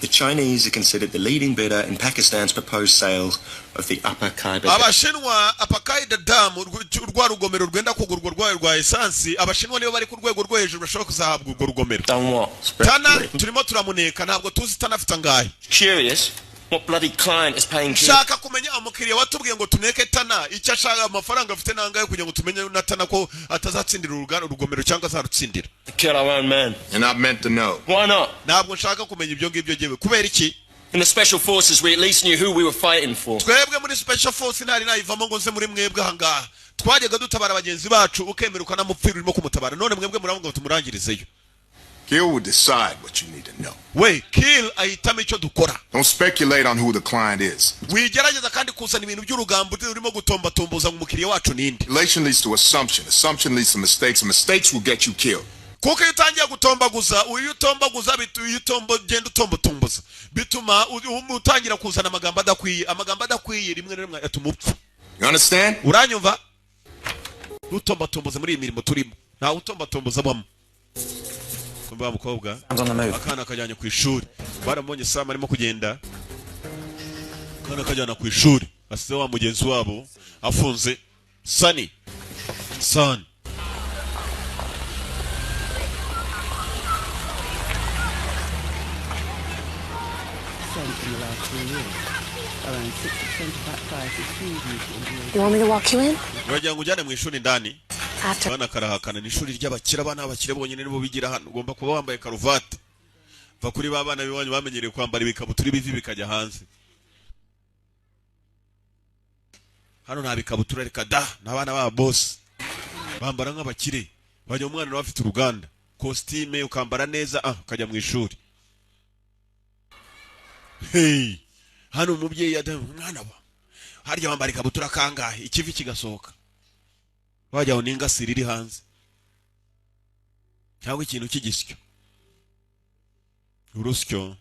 The Chinese are considered the leading bidder in Pakistan's proposed sale of the Upper Khyber. Abashinwa, Upper Khyber Dam, rwa rugomero rwenda kugurwa rwayo rwa esansi, abashinwa nibo bari ku rwego rwo hejuru bashobora kuzahabwa urwo rugomero. Done what? Tana turimo turamuneka, ntabwo tuzi Tana afite angahe. Curious, what bloody client is paying? Shaka kumenya umukiriya watubwiye ngo tuneke Tana icyo ashaka, amafaranga afite nangahe, kugira ngo tumenye na Tana ko atazatsindira uruganda urugomero cyangwa azarutsindira. Kill our own man. You're not meant to know. Why not? Ntabwo nshaka kumenya ibyo ngibyo jyewe. Kubera iki? In the special forces, we at least knew who we were fighting for. Twebwe muri special force, ntari nayivamo ngo nze muri mwebwe ahangaha, twajyaga dutabara bagenzi bacu, ukemera ukanamupfira urimo kumutabara. None mwebwe muravuga ngo tumurangirizeyo. Kill will decide what you need to know. We Kill ahitamo icyo dukora. Don't speculate on who the client is. Wigerageza kandi kuzana ibintu by'urugambo urimo gutombatomboza ngo umukiriya wacu ninde. Speculation leads to assumption. Assumption leads to mistakes, and mistakes will get you killed. Kuko iyo utangiye gutombaguza, iyo utombaguza iyo ugenda utombotomboza bituma utangira kuzana amagambo adakwiye. Amagambo adakwiye rimwe na rimwe atuma upfa. You understand? Uranyumva? Ntutombatomboze muri iyi mirimo turimo, ntawe utombatomboza abamo. Kumva wa mukobwa akana kajyanye ku ishuri, baramubonye. Sam arimo kugenda, akana kajyana ku ishuri, asize wa mugenzi wabo afunze Sani Sani. In the last 3 years. Around 60% of that price is food used in You want me to walk you in? Uragira ngo ujyane mu ishuri ndani? After. Abana karahakana. Ni ishuri ry'abakire, abana b'abakire bonyine nibo bigira hano. Ugomba kuba wambaye karuvati. Va kuri ba bana b'iwanyu bamenyereye kwambara ibikabutura, ibivi bikajya hanze. Hano nta bikabutura, reka da, n'abana ba boss bambara nk'abakire, bajya umwana nawe afite uruganda, kositime ukambara neza, ukajya mu ishuri. Hey, hano umubyeyi yadamu umwana wa harya wambara ikabutura kangahe, ikivi kigasohoka, wajya n'ingasiri iri hanze cyangwa ikintu cy'igisyo, urusyo.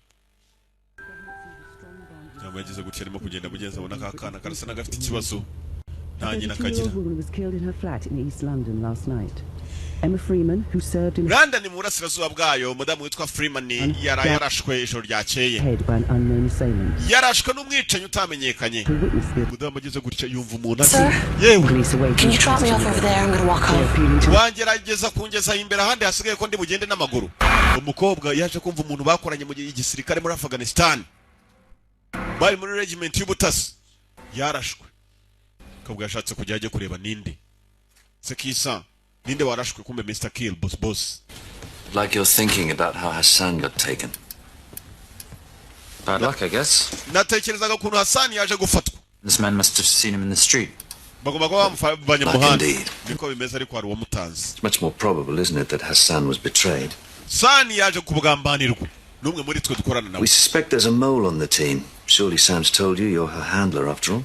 Cyangwa yagize gutya arimo kugenda mugenzi abona ka kana karasa n'agafite ikibazo, nta nyina kagira. 32-year-old woman was killed in her flat in East London last night. Emma Freeman, who served in London mu burasirazuba bwayo, umudamu witwa Freeman yaraye yarashwe ijoro ryakeye. head by an unknown assailant. Yarashwe n'umwicanyi utamenyekanye. Who witnessed the Umudamu ageze gutya yumva umuntu ati Sir? yewe, police awaiting Can you drop me off over there? I'm gonna walk home. appealing to wangerageza kungezaho imbere ahandi hasigaye ko ndi bugende n'amaguru. Umukobwa yaje kumva umuntu bakoranye mu gihe igisirikare muri Afghanistan, bari muri regiment y'ubutasi, yarashwe. Umukobwa yashatse kujya ajye kureba ninde sekisa, ninde warashwe, kumbe Mr. Kill boss boss. Like you're thinking about how Hassan got taken. Bad luck, I guess. Natekerezaga ukuntu Hassan yaje gufatwa. This man must have seen him in the street. Bagomba kuba bamuvanye mu Luck muhanda, indeed. niko bimeze, ariko hari uwamutanze. It's much more probable, isn't it, that Hassan was betrayed? Hassan yaje kugambanirwa n'umwe muri twe dukorana nawe. We suspect there's a mole on the team. Surely Sam's told you you're her handler after all.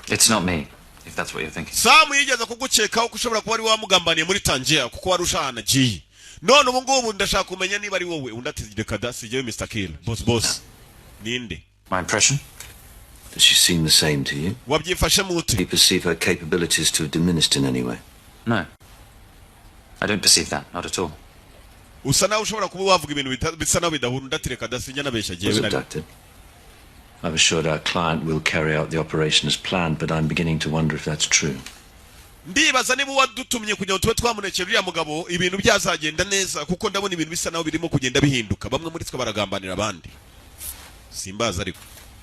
It's not me, if that's what you're thinking. Sam yigeze kugukekaho ko ushobora kuba ari wamugambaniye muri Tangier, kuko wari ushahana agiye. None ubu ngubu ndashaka kumenya niba ari wowe. Undi ati reka da, si jyewe Mr. Kill boss boss. Ninde? My impression? Does she seem the same to you? Wabyifashe mute? Do you perceive her capabilities to have diminished in any way? No. I don't perceive that, not at all. Usa nawe ushobora kuba wavuga ibintu bisa naho bidahura. Undi ati reka da, sinjya nabeshya Was jyewe nari abducted. I've assured our client we'll carry out the operation as planned, but I'm beginning to wonder if that's true. Ndibaza niba uwadutumye kugira ngo tube twamunekera uriya mugabo ibintu byazagenda neza, kuko ndabona ibintu bisa naho birimo kugenda bihinduka, bamwe muri twe baragambanira abandi, simbaza ariko.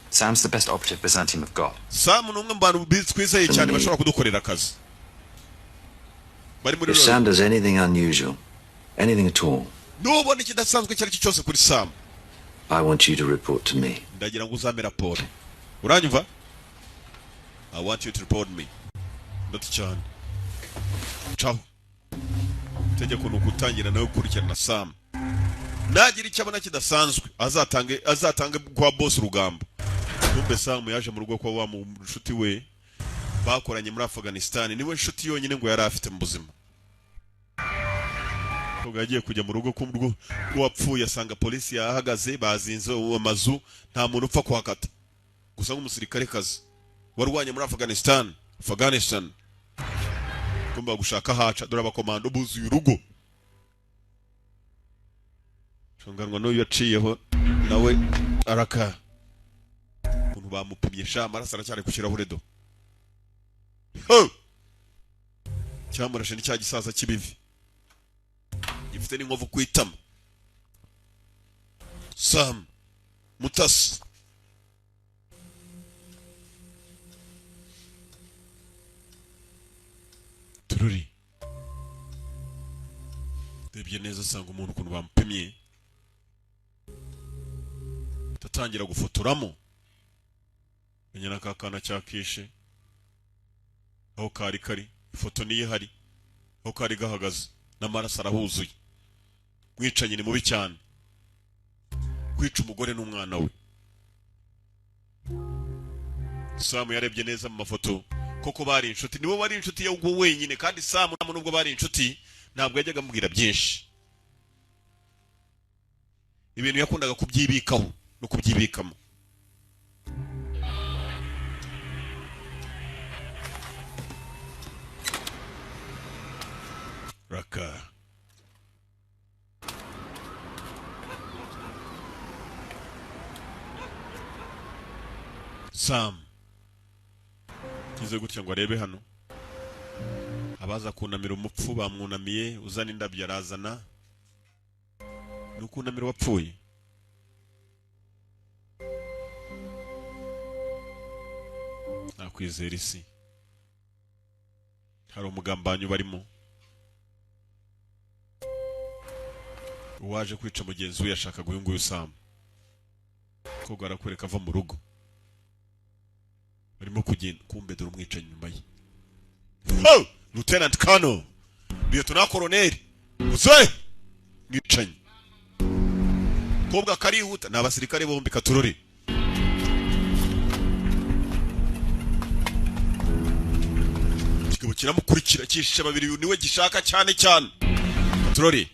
Sam's the best operative Byzantium have got. Sam ni umwe mu bantu twizeye cyane bashobora kudukorera akazi bari muri If Sam does anything unusual, anything at all, nubona ikidasanzwe icyo ari cyo cyose kuri Sam, I want you to report to me. ndagira ngo uzame raporo, uranyumva? I want you to report me. Ndati cyane caho itegeko ni ukutangira nawe gukurikirana Sam, nagira icyo abona kidasanzwe azatange kwa boss urugamba. Kumbe Sam yaje mu rugo kwa wa mushuti we bakoranye muri Afghanistan, niwe nshuti yonyine ngo yari afite mu buzima. Ubwo yagiye kujya mu rugo kumurwo wapfuye asanga polisi yahagaze, bazinze uwo mazu, nta muntu upfa kuhakata, gusa nk'umusirikare kazi warwanye muri Afghanistan. Kumba gushaka haca, dore abakomando buzuye urugo. Shonganwa n'uyu yaciyeho nawe araka ukuntu bamupimye sha, amaraso aracyari ku kirahure do. Ho! Cyamurashe ni cya gisaza cy'ibivi gifite n'inkovu ku itama. Sam Mutasi tururi rebye neza asanga umuntu ukuntu bamupimye, tatangira gufotoramo menya na kakana cyakishe aho kari kari, ifoto niyo ihari aho kari gahagaze n'amaraso arahuzuye. Mwicanyi ni mubi cyane, kwica umugore n'umwana we. Sam yarebye neza mu mafoto koko bari inshuti, niwe wari inshuti ye wenyine, kandi Sam nubwo bari inshuti ntabwo yajyaga amubwira byinshi, ibintu yakundaga kubyibikaho no kubyibikamo. Raka Sam kize gutya ngo arebe hano, abaza kunamira umupfu bamwunamiye, uzana indabyo arazana, nukunamira wapfuye. Nakwizera isi hari umugambanyi barimo, uwaje kwica mugenzi we yashakaga uyu nguyu Sam, kogo arakwereka ava mu rugo. Barimo kugenda, kumbe dore umwicanyi inyuma ye. Oh, Lieutenant Colonel, Lieutenant Colonel, uze mwicanyi. Kobwa karihuta, ni abasirikare bombi katurore. Kigabo kiramukurikira cyishisha babiri, niwe gishaka cyane cyane. Katurore.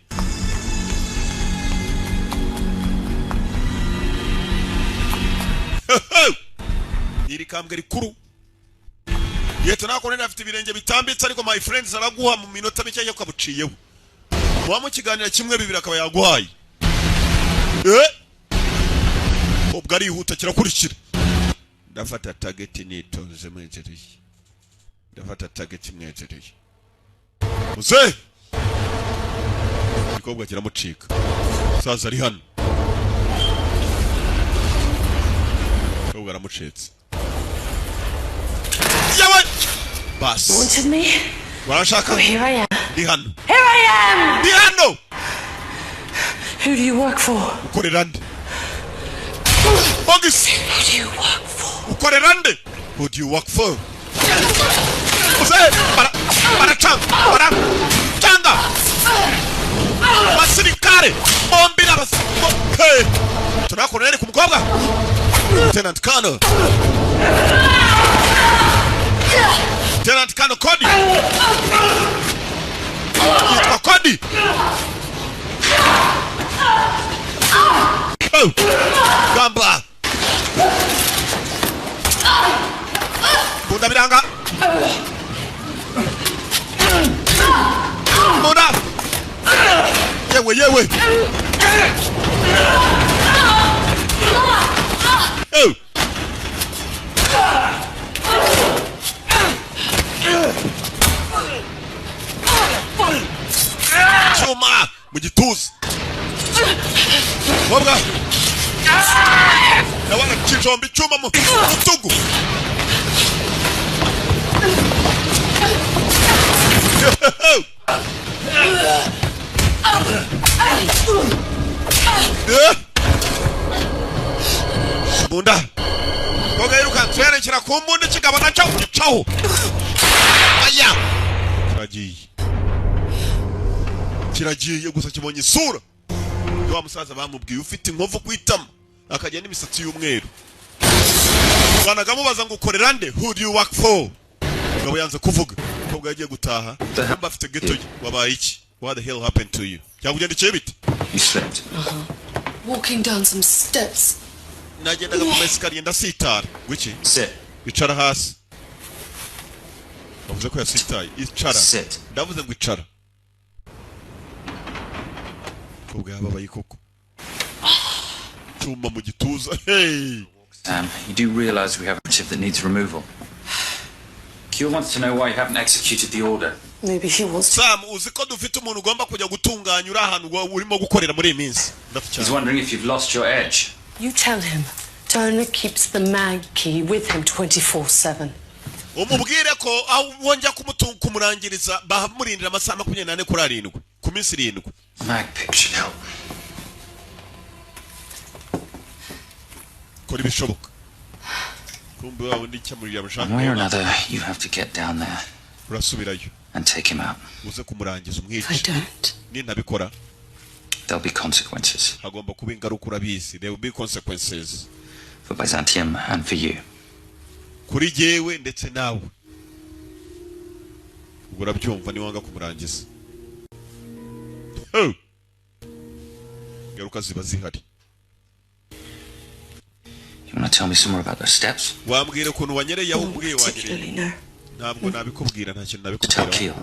Iri kambwe rikuru. Lieutenant Colonel afite ibirenge bitambitse, ariko my friends araguha mu minota mike yo kabuciyeho. Muba mu kiganiro kimwe bibiri akaba yaguhaye. Ubwo arihuta kirakurikira. Ndafata target nitonze mwegereye. Ndafata target mwegereye. Muze! Igikobwa kiramucika. Saza ari hano. Ubwo aramucitse. Yawe! Bas. Wanted me? Warashaka? Oh, here I am. Ndi hano. Here I am! Ndi hano! Who do you work for? Ukorera nde? Bogis! Who do you work for? Ukorera nde? Who do you work for? Uze! Baracanga! Baracanga! Basirikare! Bombi n'abasirikare! Tunakorera ku mukobwa? Lieutenant Colonel. Lieutenant Colonel Cody. Yitwa Cody. Oh. Gamba. Bunda biranga. Bunda. Yewe yewe. Oh. Cyuma mu gituza. Kobwa. Ndabona kijomba icyuma mu rutugu. Bunda. Kobwa yirukanse yerekera ku mbunda, kigabo nacyo gicaho. Aya. Kiragiye. Kiragiye gusa kibonye isura. Wa musaza bamubwiye ufite inkovu kwitama akajya n'imisatsi y'umweru. Banaga mubaza ngo ukorera nde? Who do you work for? Ngabo yanze kuvuga. Kobwa yagiye gutaha. Mba afite ghetto ye. Wabaye iki? What the hell happened to you? Cyakugendekeye bite? You slept. Walking down some steps. Nagendaga ku mesikariye ndasitara. Gwiki? Sit. Icara hasi. Bavuze ko yasitaye. Icara. Sit. Ndavuze ngo icara. Kobwa yababaye koko. Cyuma mu gituza. Hey! Sam, you do realize we have a chip that needs removal. Q wants to know why you haven't executed the order. Maybe he wants to. Sam, uzi ko dufite umuntu ugomba kujya gutunganya uri ahantu urimo gukorera muri iyi minsi. He's wondering if you've lost your edge. You tell him. Turner keeps the mag key with him 24/7. Umubwire ko aho wongera kumurangiriza bahamurindira amasaha 24 kuri 7 ku minsi 7. Mag pick should help. Kora ibishoboka. Kumbe wa wundi cyamurira abashaka. One way or another, you have to get down there. Urasubirayo. And take him out. Uze kumurangiza umwice. I don't. Nintabikora. There'll be consequences. Hagomba kuba ingaruka urabizi. There will be consequences. For Byzantium and for you. Kuri jewe ndetse nawe. Ubwo urabyumva ni wanga kumurangiza. Oh. Ingaruka ziba zihari. You want to tell me some more about those steps? Wambwira ukuntu wanyereye aho ubwiye wanyereye. Ntabwo nabikubwira, nta kintu nabikubwira.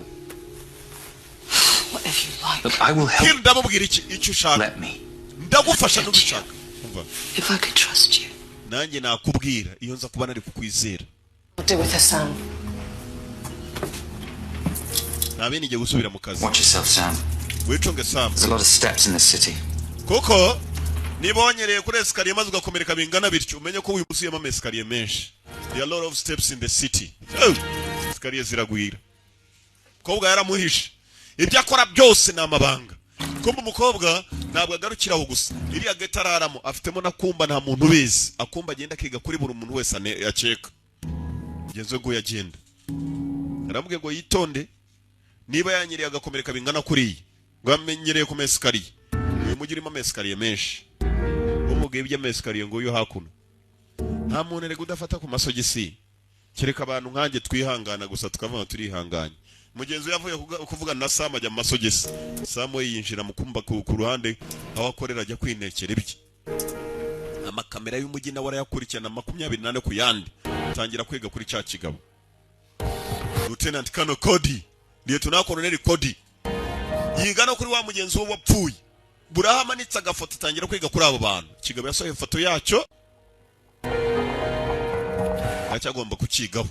Whatever you like. Look, I will help. Kill ndamubwira iki icyo ushaka. Let me. Ndagufasha n'ubishaka. Umva. If I could trust you. Nanjye nakubwira iyo nza kuba nari kukwizera. I'll do with Hassan. Nabe ngiye gusubira mu kazi. Watch yourself, Sam. Wicunge Sam. There's a lot of steps in this city. Kuko niba wanyereye kuri esikariye maze ugakomereka bingana bityo, umenye ko wibuzuyemo amesikariye menshi. There are a lot of steps in the city. Oh! Esikariye ziragwira. Umukobwa yaramuhishe. Ibyo akora byose ni amabanga. Kumbe umukobwa ntabwo agarukira aho gusa. Iriya ghetto araramo afitemo nakumba nta muntu ubizi. Akumba agenda akiga kuri buri muntu wese akeka. Mugenzi we ngo yagenda, aramubwiye ngo yitonde, niba yanyereye agakomereka bingana kuriya, ngo yamenyereye ku mesikariye. Uyu mujyi urimo amesikariye menshi. Umubwiye iby'amesikariye ngo uyu hakuno nta muntu erega udafata ku masogisi, kereka abantu nkanjye twihangana gusa, tukavuga ngo turihanganye. Mugenzi we yavuye kuvugana na Sam ajya mu masogisi. Sam we yinjira mu kumba ku ruhande aho akorera, ajya kwinekera ibye. Amakamera y'umujyi nawe arayakurikirana 24 ku yandi. Atangira kwiga kuri cya kigabo, Lieutenant Colonel Cody, Lieutenant Colonel Cody. Yiga no kuri wa mugenzi we wapfuye. Buraho amanitse agafoto, atangira kwiga kuri abo bantu. Ikigabo yasohoye ifoto yacyo, aracyagomba kukigaho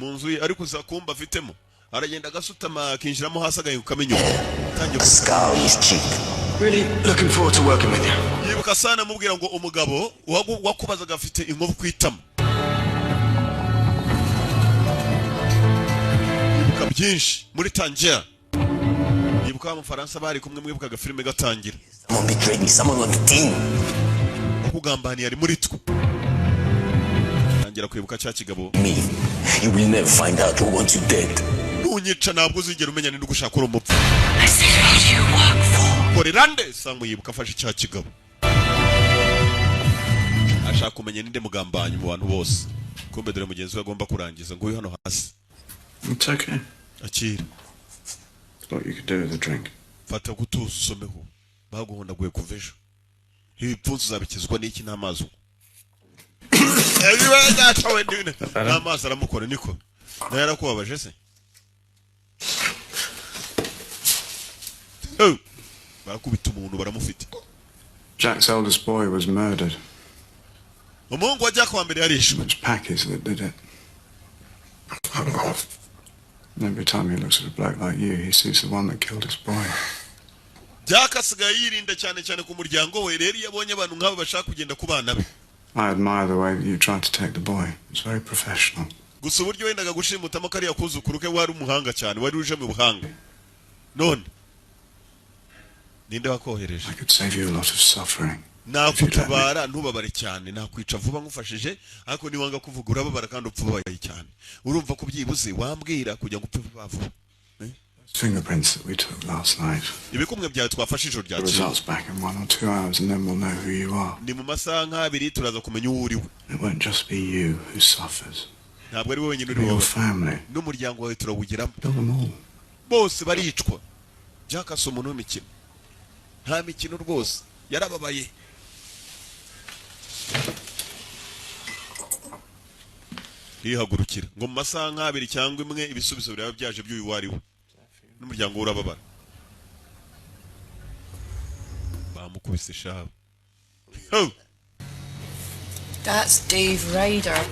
mu nzu ye, ariko uza kumba afitemo, aragenda agasutama, akinjiramo hasi, agahingukamo inyuma, atangiye. Scar on his cheek. Really looking forward to working with you. Yibuka sana amubwira ngo umugabo wakubazaga afite inkovu ku itama. Yibuka byinshi muri Tangier, yibuka wa Mufaransa bari kumwe, mwibukaga filime gatangira. Someone betrayed me. Someone on the team. Wakugambaniye ari muri twe. Tangira kwibuka cya kigabo. Me. You will never find out who wants you dead. Nunyica ntabwo uzigera umenya ninde ugushaka uri umupfu. I said, who do you work for? Korera nde? Samu yibuka afashe cya kigabo, ashaka kumenya ninde mugambanyi mu bantu bose. Kumbe dore mugenzi we agomba kurangiza, ngo uyu hano hasi. It's okay. Akira. What you could do with a drink. Fata gutuza usomeho, baguhondaguye kuva ejo. Ibipfunsi uzabikizwa n'iki n'amazi unywa? Ebiba data we, n'amazi aramukora niko nawe yarakubabaje se. Oh! Barakubita umuntu, baramufite. Jack's eldest boy was murdered. Umuhungu wa Jack wa mbere yarishwe. It's Packers that did it. And every time he looks at a bloke like you, he sees the one that killed his boy. Jack asigaye yirinda cyane cyane ku muryango we. Rero iyo abonye abantu nk'abo bashaka kugenda ku bana be. I admire the way that you tried to take the boy. It's very professional. Gusa uburyo wendaga gushimutamo kariya kuzukuru ke, wari umuhanga cyane, wari uje mu buhanga. None ninde wakohereje? I could save you a lot of suffering. Nakutabara ntubabare cyane, nakwica vuba nkufashije, ariko niwanga kuvuga urababara kandi upfa ubabaye cyane. Urumva ko byibuze wambwira kugira ngo upfe vuba vuba. Fingerprints that we took last night. Ibikumwe byawe twafashe ijoro The ryakeye. results back in 1 or 2 hours, and then we'll know who you are. Ni mu masaha nk'abiri turaza kumenya uwo uriwe. It won't just be you who suffers. Ntabwo ari wowe wenyine uri Your wowe, family. n'umuryango wawe turawugeramo. Kill them all. Bose baricwa. Jack si umuntu w'imikino, nta mikino rwose, yarababaye. Yihagurukira ngo mu masaha nk'abiri cyangwa imwe ibisubizo biraba byaje by'uyu uwo ari we, n'umuryango we urababara. Bamukubise shabu. Oh! That's Dave Ryder.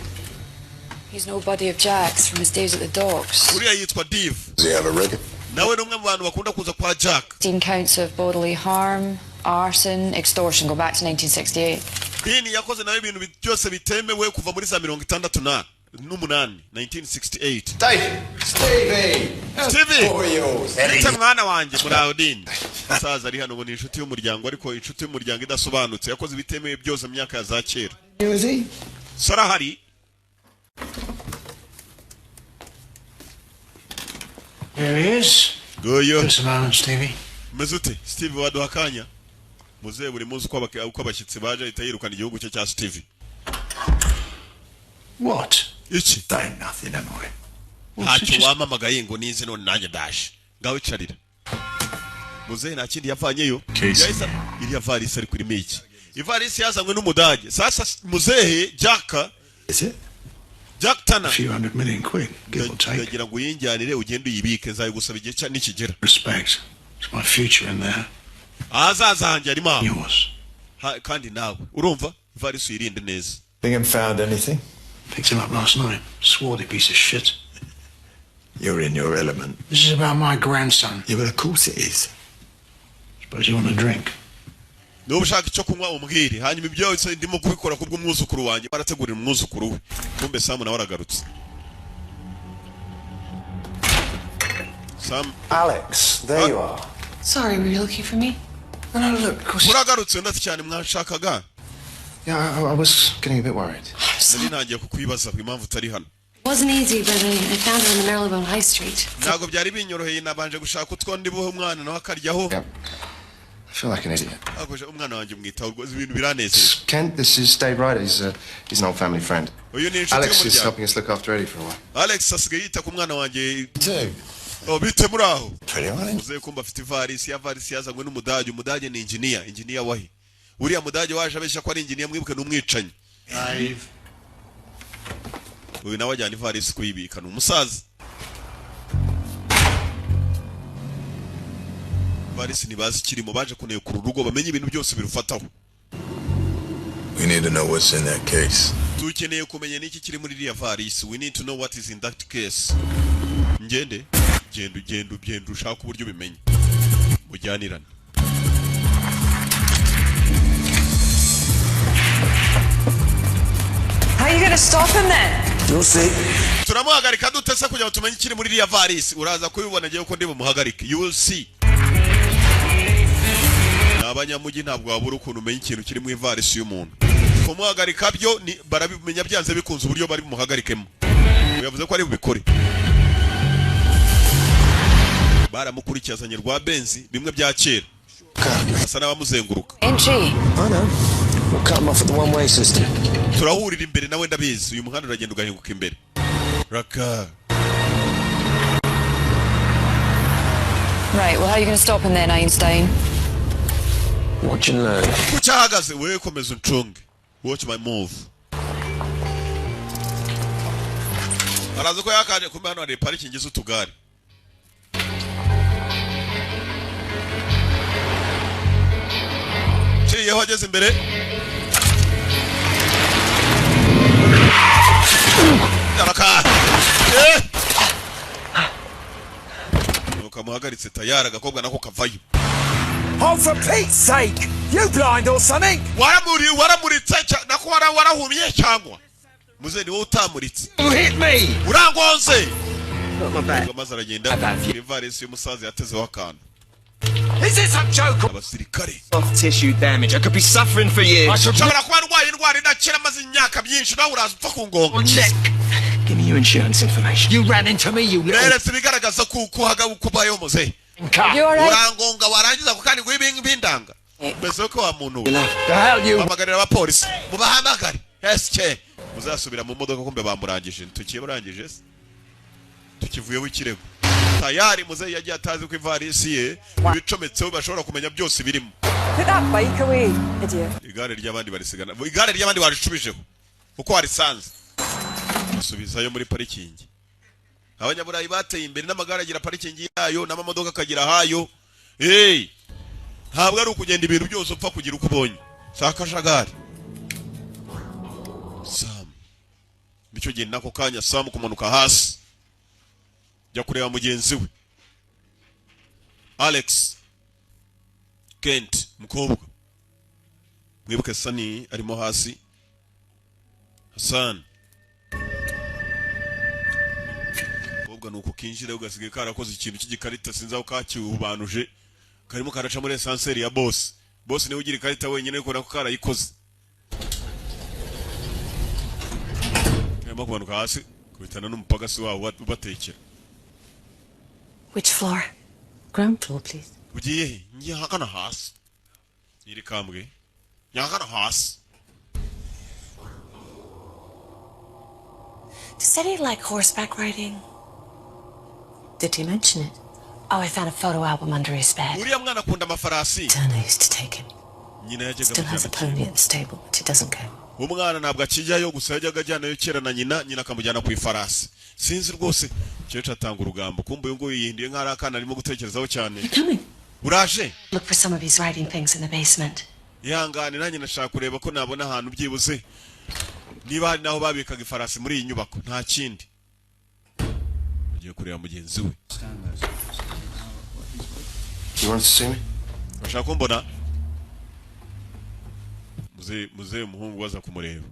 He's no buddy of Jack's from his days at the docks. Uriya yitwa Dave. Does he have a record? Nawe ni umwe mu bantu bakunda kuza kwa Jack. 16 counts of bodily harm, arson, extortion go back to 1968. Dini yakoze nawe ibintu byose bitemewe kuva muri za 68, 1968. Dave! Stevie! Stevie! How are you? Bite mwana wanjye, muraho? Dini musaza ari hano ngo ni inshuti y'umuryango, ariko inshuti y'umuryango idasobanutse. Yakoze ibitemewe byose mu myaka ya za kera. Is he? Sarahari. Here he is. Nguyu. Just a moment, Stevie. Umeze ute Steve? Waduha akanya muzehe? Buri munsi uko abashyitsi baje ahita yirukana igihugu cye cya Steve. What? Iki? Say nothing, am I? Ntacyo, wampamagaye ngo nize, none nanjye ndaje. Ngaho icarira muzehe, nta kindi yavanyeyo. Case. Iriya varisi ariko irimo iki? Ivarisi yazanywe n'Umudage. Sasa muzehe Jack, Is it? Jack Tana. A few hundred million quid, give or take. Ndagira ngo uyinjyanire, ugende uyibike, nzayigusaba igihe nikigera. Respect. It's my future in there. Ahazaza hanjye harimo aho. Yours. Kandi nawe urumva, ivarisi uyirinde neza. Bingham found anything? Picked him up last night. Swarthy piece of shit. You're in your element. This is about my grandson. Yeah, well, of course it is. Suppose you want a drink. Niba ushaka icyo kunywa umbwire, hanyuma ibyo byose ndimo kubikora kubw'umwuzukuru wanjye. Barategurira umwuzukuru we. Kumbe Samu nawe aragarutse. Sam. Alex, there you are. Sorry, were you looking for me? No, look, of course. Uragarutse, ndetse cyane, mwanshakaga? Yeah, I was getting a bit worried. Nari ntangiye kukwibaza impamvu utari hano. Wasn't easy, but I found her on the Marylebone High Street. Ntabwo byari binyoroheye, nabanje gushaka utwo ndi buhe umwana, nawe akaryaho. I feel like an idiot. Akoje umwana wanjye mwitaho rwose, ibintu biranezeza. Kent, this is Dave Ryder. He's an old family friend. Uyu ni inshuti Alex is y'umuryango. helping us look after Eddie for a while. Alex asigaye yita ku mwana wanjye. Oh, bite, muri aho? Uze kumva afite ivarisi ya varisi yazanywe n'umudage. Umudage ni engineer. Engineer wahe? Uriya mudage waje abeshya ko ari engineer, mwibuke, n'umwicanyi. Dave. Uyu nawe ajyana ivarisi kuyibika, ni umusaza. Ivarisi ntibazi ikirimo, baje kunekura urugo bamenye ibintu byose birufataho. We need to know what's in that case. Dukeneye kumenya n'iki kiri muri iriya varisi. We need to know what is in that case. Ngende, genda, ugenda, ugenda ushaka uburyo ubimenya, mujyanirane. How are you gonna stop him then? You'll see. Turamuhagarika dute se kugira ngo tumenye ikiri muri iriya varisi? Uraza kubibona ngewe ko ndi bumuhagarike. You will see. Ni abanyamujyi, ntabwo wabura ukuntu umenya ikintu kiri mu ivarisi y'umuntu. Kumuhagarika byo ni barabimenya byanze bikunze uburyo bari bumuhagarikemo. Yavuze ko ari bubikore. Baramukurikiye, azanye rwa benzi bimwe bya kera, asa n'abamuzenguruka. Entry. I know. We'll cut him off at the one-way system. Turahurira imbere nawe, ndabizi. Uyu muhanda uragenda ugahinguka imbere raka. Right, well, how are you gonna stop him then, Einstein? Watch and learn. Kuki ahagaze? Wewe komeza uncunge. Watch my move. Araza ko yakaje kumbe hano hari parikingi z'utugare. Ciyeho, ageze imbere araka. Eh! Nuko amuhagaritse tayari, agakobwa nako kavayo. Oh, for Pete's sake! You blind or something? Waramuri, waramuritse nako warahumye cyangwa muze ni wowe utamuritse? You hit me! Urangonze. Maze aragenda, ivarisi y'umusaza yatezeho akantu. Is this a joke? Abasirikare. Soft tissue damage. I could be suffering for years. Nshobora kuba ndwaye indwara idakira maze imyaka myinshi, nawe uraza upfa ku ngonga. Give me your insurance information. You ran into me, you little Neretse ibigaragaza ko uko uhaga uko ubayeho muze. You alright? Urangonga warangiza ako kandi ngo bindanga mbese ko wa muntu we. The hell you Hamagarira abapolisi, mubahamagare SK. Muzasubira mu modoka, kumbe bamurangije. Tukimurangije se tukivuyeho ikirego tayari. Muzeyi yagiye atazi ko ivarisi ye ibicometseho bashobora kumenya byose birimo. Put that bike away, idiot. Igare ry'abandi barisigana, igare ry'abandi waricubijeho uko warisanze, basubizayo muri parikingi. Abanyaburayi bateye imbere, n'amagare agira parikingi yayo, n'amamodoka akagira ahayo. Hey, ntabwo ari ukugenda ibintu byose upfa kugira uko ubonye, si akajagari. Sam nicyo gihe nako kanya Sam kumanuka hasi jya kureba mugenzi we Alex Kent. Mukobwa, mwibuke Sani arimo hasi. Hassan mukobwa nuko kinjira ugasigaye karakoze ikintu cy'igikarita, sinzi aho kakiwubanuje, karimo karaca muri ascenseur ya boss. Boss niwe ugira ikarita wenyine, ariko nako karayikoze. Karimo kumanuka hasi kubitana n'umupagasi wabo ubatekera. Which floor? Ground floor, please. Ugiye he? Ngiye ahagana hasi. Nyiri kambwe nyahagana hasi. Does Eddie like horseback riding? Did he mention it? Oh, I found a photo album under his bed. Uriya mwana akunda amafarasi. Turner used to take him. Nyina yajyaga Still has a amujyana. pony at the stable, but he doesn't go. Umwana ntabwo akijyayo, gusa yajyaga ajyanayo kera na nyina, nyina akamujyana ku ifarasi. Sinzi rwose. Umukecuru atanga urugambo, kumbe uyu nguyu yihinduye nk'aho ari akana, arimo gutekerezaho cyane. Uraje? Look for some of his writing things in the basement. Ihangane, nanjye nashaka kureba ko nabona ahantu byibuze niba hari n'aho babikaga ifarasi muri iyi nyubako, nta kindi. Agiye kureba mugenzi we. You want to see me? Bashaka kumbona? Muze, muze, umuhungu waza kumureba.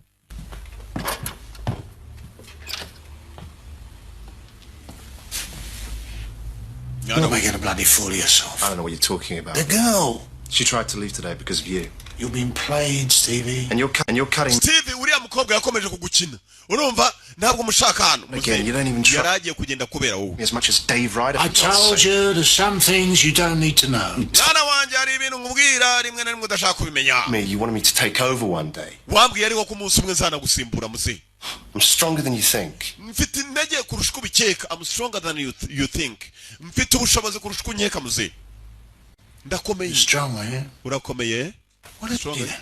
Don't make a bloody fool of yourself. I don't know what you're talking about. The girl. She tried to leave today because of you. You've been played, Stevie. And you're cutting. Steve, uriya mukobwa Mukobwa yakomeje kugukina, urumva ntabwo mushaka hano. Again, you don't even try. Yari agiye kugenda kubera wowe. As much as Dave Ryder. I told you there's some things you don't need to know. Mwana wanjye, hari ibintu nkubwira rimwe na rimwe udashaka kubimenya. Me, you wanted me to take over one day. Wambwiye ariko ko umunsi umwe nzanagusimbura, muzehe. I'm stronger than you think. Mfite intege kurusha uko ubikeka. I'm stronger than you think. Mfite ubushobozi kurusha uko unkeka, muzehe, ndakomeye. Strong, are you? Urakomeye. What Stronger. is it?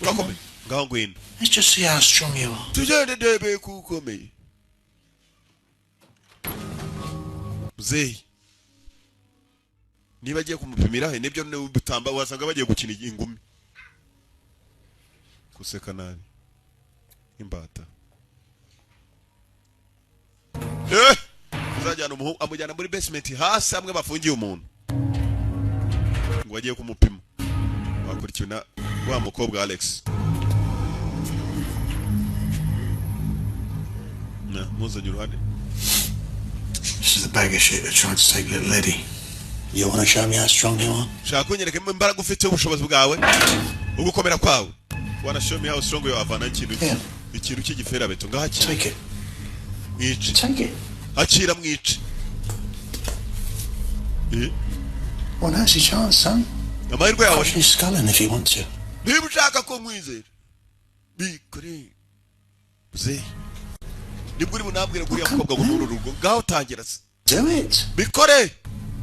Urakomeye, ngaho ngwino. Let's just see how strong you are. Tugende ndebe ko ukomeye, muzehe. Niba agiye kumupimira he nibyo bitamba, wasanga bagiye gukina ingumi. Guseka nabi imbata. Uzajyana umuhungu, amujyana muri basement hasi hamwe bafungiye umuntu ngo bagiye kumupima. Bakurikiwe na wa mukobwa Alex na muzanye uruhande. This is the bag of shit that tried to take little Eddie. You want to show me how strong you are? Shaka kunyereka imbaraga ufite, ubushobozi bwawe, ugukomera kwawe. Wanna show me how strong you are? Avana ikintu cy'igiferabeto ngahakira. Take it. Mwice. Take it. Akira, mwice. Well, now's your chance, son. Amahirwe yawe. Crush his skull in if you want to. Niba ushaka ko nkwizera, bikore, muzehe. Nibwo uri bunambwire ngo uriya mukobwa ngo ni uru rugo. Ngaho tangira se. Do it. Bikore.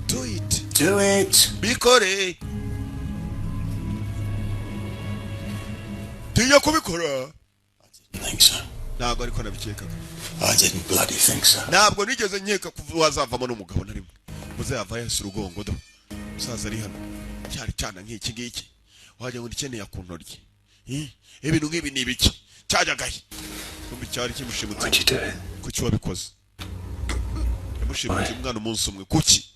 Do it. Do it. Bikore. Tinya kubikora. Think so. Ntabwo ariko nabikekaga. I didn't bloody think so. Ntabwo nigeze nkeka kuva wazavamo n'umugabo na rimwe. Muzehe ava yasi urugongo do. Musaza ari hano cyari cyana nk'iki ngiki, wagira ngo ndikeneye ku ntoryi. Ibintu nk'ibi ni ibiki cyajyagahe? Kumbe cyari kimushimutse. Why'd you do it? Kuki wabikoze? Yamushimutse umwana umunsi umwe, kuki?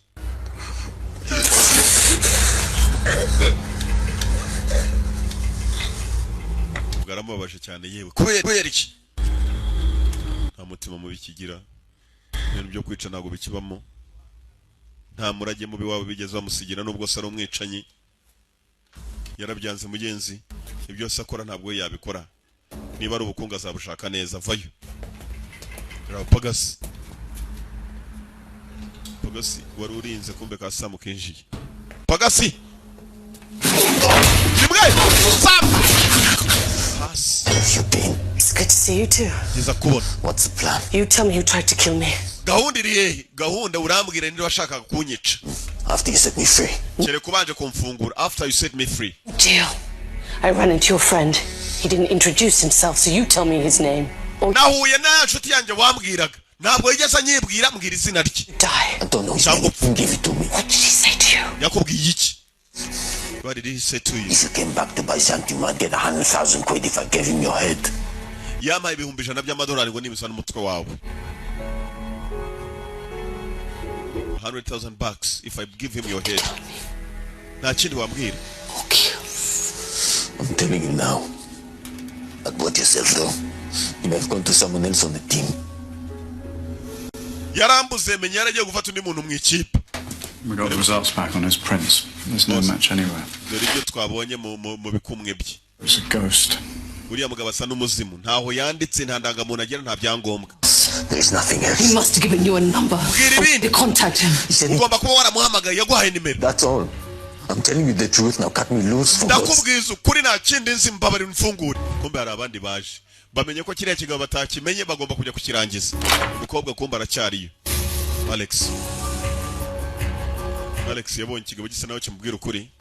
Ubwo aramubabaje cyane. Yewe, kubera iki? Nta mutima mubi kigira, ibintu byo kwica ntabwo bikibamo. Nta murage mubi wabo bigeze bamusigira, nubwo se ari umwicanyi. Yarabyanze mugenzi, ibyo se akora ntabwo we yabikora. Niba ari ubukungu azabushaka neza. Vayo. Pagasi, Pagasi wari urinze, kumbe ka Samu kinjiye. Pagasi rimwe, Samu hasi. It's good to see you too. Ngeza kubona. What's the plan? You tell me who tried to kill me. Gahunda iri hehe? Gahunda urambwira niba washakaga kunyica. After you set me free. Kereka ubanje kumfungura. After you set me free. Deal. I ran into your friend. He didn't introduce himself, so you tell me his name. Or Nahuye na nshuti yanjye wambwiraga, ntabwo yigeze anyibwira. Mbwira izina rye. Die. I don't know his name. He give it to me. What did he say to you? Yakubwiye iki? What did he say to you? If you came back to Byzantium, I'd get 100,000 quid if I gave him your head. Yampaye 100,000 by'amadolari ngo nibisa n'umutwe wawe. $100,000 if I give him your head. Nta kindi wambwira? I'm telling you now. But watch yourself, though. You may have gone to someone else on the team. Yarambuze, menya yaragiye gufata undi muntu mu ikipe. We got the results back on his prints. There's no match anywhere. Dore ibyo twabonye mu bikumwe bye. It's a ghost. Uriya mugabo asa n'umuzimu, ntaho yanditse, nta ndangamuntu agira, nta byangombwa. There's nothing else. He must have given you a number. Mbwira ibindi. To contact him. Ugomba kuba waramuhamagaye, yaguhaye nimero. That's all. I'm telling you the truth now. Cut me loose for God's Ndakubwiza ukuri, nta kindi nzi, mbabarira mfungure. Kumbe hari abandi baje bamenye ko kiriya kigabo batakimenye, bagomba kujya kukirangiza. Umukobwa kumbe aracyariyo, Alex. Alex yabonye ikigabo gisa naho kimubwira ukuri,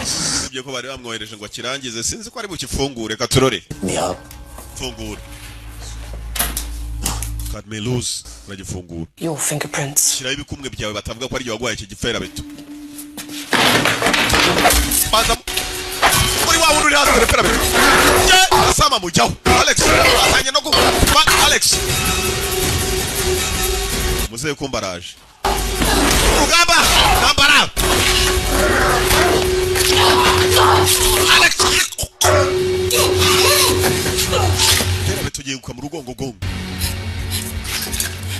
usibye ko bari bamwohereje ngo akirangize. Sinzi ko ari bukifungure, katurore. Me up. Fungura. Cut me loose. Uragifungura. Your fingerprints. Shyiraho ibikumwe byawe, batavuga ko ari waguhaye iki giferabeto. Banza muri wa wundi uri hasi. Dore ferabeto. Ye asama mujyaho. Alex atangiye no kuba Alex muzehe. Kumba araje, urugamba, ntambara. Alex ferabeto ugiye guka mu rugongogongo.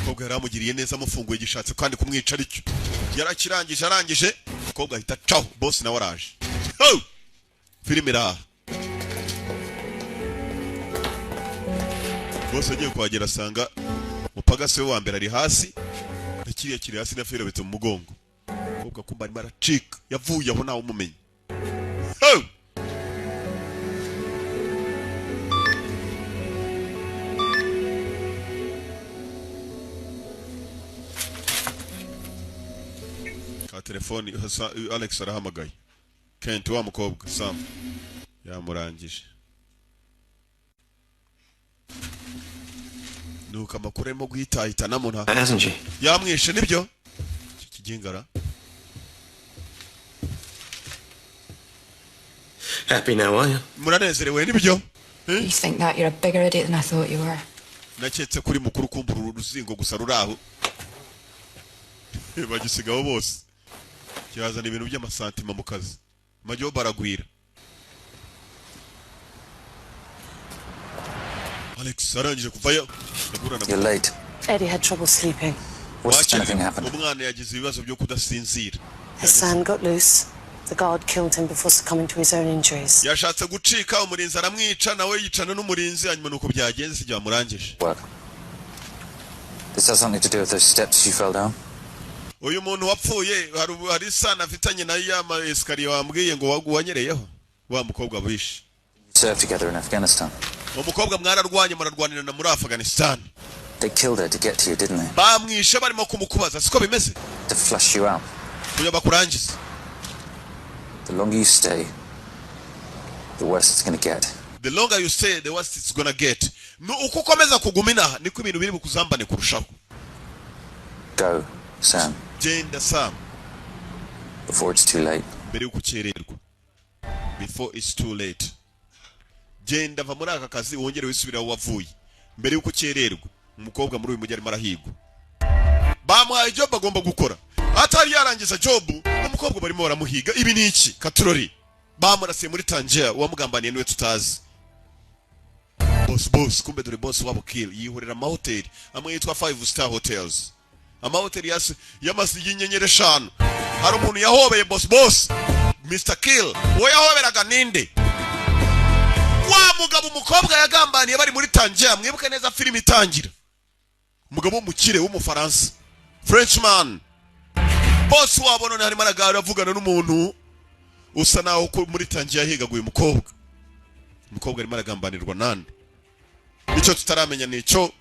Umukobwa yari amugiriye neza, amufunguye, gishatse kandi kumwica aricyo yarakirangije. Arangije, umukobwa ahita acaho. Boss nawe araje. Ho! Filime iraha. Bose agiye kuhagera asanga mupagasi we wa mbere ari hasi, na kiriya kiri hasi na ferabetse mu mugongo. Umukobwa kumba arimo aracika, yavuye aho ntawe umumenye. Oh! Ka telefoni Alex arahamagaye. Kent wa mukobwa Sam yamurangije. Nuko amakuru arimo guhitahitanamo nta Hasn't she? yamwishe nibyo iki kigingara. Happy now, are you? Muranezerewe nibyo? You think that you're a bigger idiot than I thought you were. Naketse kuri mukuru kumbura uru ruzingo gusa ruraho. Bagisigaho bose. Kirazana ibintu by'amasantima mu kazi. Majyo baragwira. Alex arangije kuvayo. You're late. Eddie had trouble sleeping. What's anything happened? Umwana yagize ibibazo byo kudasinzira. His son got loose. The guard killed him before succumbing to his own injuries. Yashatse gucika umurinzi aramwica, nawe yicana n'umurinzi, hanyuma nuko byagenze sijya bamurangije. Work. This has something to do with those steps you fell down. Uyu muntu wapfuye hari isano afitanye na ya ma esikariye wambwiye ngo wanyereyeho wa mukobwa wishe. You served together in Afghanistan. Umukobwa mwararwanye murarwanirana muri Afghanistan. They killed her to get to you, didn't they? Bamwishe barimo kumukubaza, siko bimeze? To flush you out. Kugira bakurangize. The longer you stay, the worse it's gonna get. The longer you stay, the worse it's gonna get. Uko ukomeza kuguma inaha niko ibintu biri bukuzambane kurushaho. Go, Sam. Genda Sam. Before it's too late. Mbere yuko ukererwa. Before it's too late. Genda va muri aka kazi wongere wisubira aho wavuye. Mbere yuko ukererwa. Umukobwa muri uyu mujyi arimo arahigwa. Bamuhaye job agomba gukora. Atari yarangiza job, umukobwa barimo baramuhiga. Ibi ni iki? Katurori. Bamurasiye muri Tangier, uwamugambaniye niwe tutazi. Boss boss, kumbe dore boss wabo Kill yihorera amahoteli amwe yitwa 5 star hotels. Amahoteli y'amasi y'inyenyeri 5. Hari umuntu yahobeye boss boss Mr. Kill. Uwo yahoberaga ninde? Wa mugabo umukobwa yagambaniye bari muri Tangier, mwibuke neza filime itangira. Umugabo w'umukire w'umufaransa, Frenchman. Boss wabo none harimo aragara avugana n'umuntu usa naho muri Tangier yahigaguye umukobwa. Umukobwa arimo aragambanirwa nande? Icyo tutaramenya nico.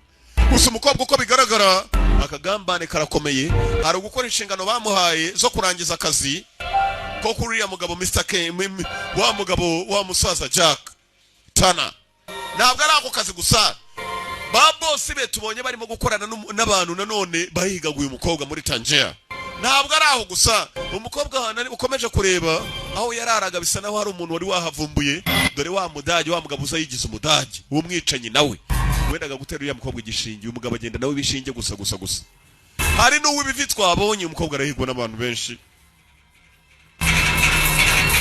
Gusa umukobwa uko bigaragara akagambane karakomeye, hari gukora inshingano bamuhaye zo kurangiza akazi ko kuri ya mugabo Mr. K, wa mugabo wa musaza Jack Tana. Ntabwo ari ako kazi gusa. Ba boss be tubonye barimo gukorana n'abantu nanone bahigaguye umukobwa muri Tangier. Ntabwo ari aho gusa. Umukobwa ukomeje kureba aho yararaga bisa naho hari umuntu wari wahavumbuye. Dore wa mudage wa mugabo uza yigize umudage w'umwicanyi nawe wendaga gutera uriya mukobwa igishinge. Umugabo agenda nawe ibishinge gusa gusa gusa. Hari n'uw'ibivi twabonye umukobwa arahigwa n'abantu benshi.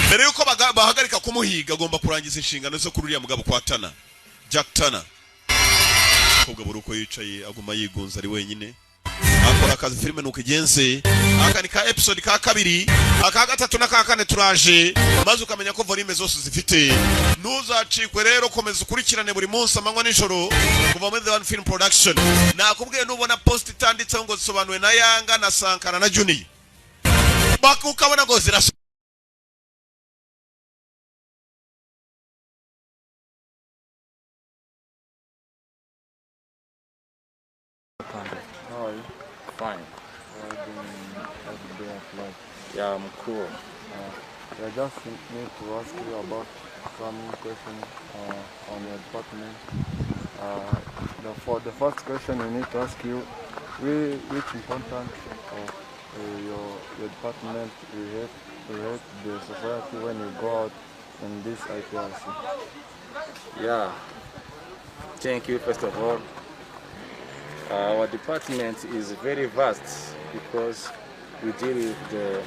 Mbere yuko bahagarika kumuhiga agomba kurangiza inshingano zo kuri uriya mugabo kwa Tana, Jack Tana. Umukobwa buri uko yicaye aguma yigunze ari wenyine. Akora akazi filime nuko igenze. Aka ni ka episode ka 2, aka 3 na ka 4 turaje, maze ukamenya ko volume zose zifite. Ntuzacikwe rero, komeza ukurikirane buri munsi amanywa n'ijoro kuva muri The One Film Production. Nakubwiye nubona post itanditseho ngo zisobanuwe na Yanga na Sankara na Junior, bakukabona ngo zirasa. How are you? Fine. How are you doing every day of life? Yeah, I'm cool. I just need to ask you about some questions on your department. For the first question, we need to ask you which important of your department will help the society when you go out in this IPRC. Yeah, thank you first of all. Our department is very vast because we deal with the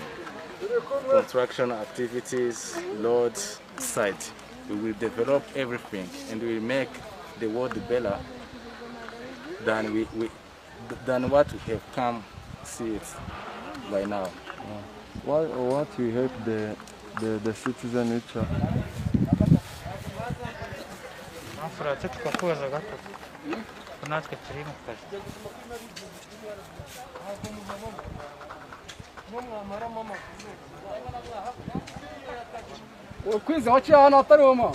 construction activities, loads, site. We will develop everything and we will make the world better than than what we have come see it by now. What we help the citizen which are Turatse tukakubaza gato ko natwe turi mu kazi. Kwiza waciye ahantu hatari ho ma.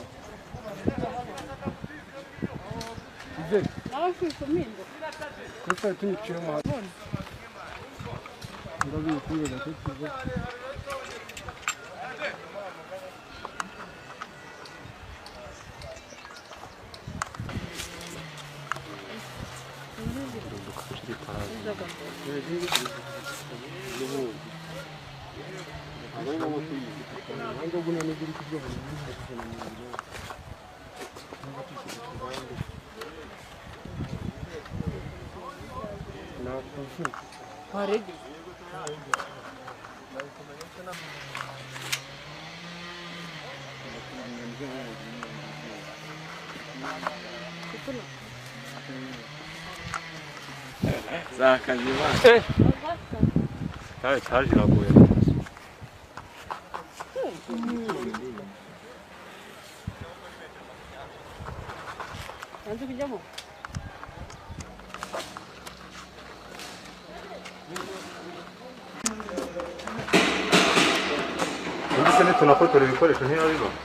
Taje iragoye. Ndetse nitunafotora ibikoresho ntibabibona.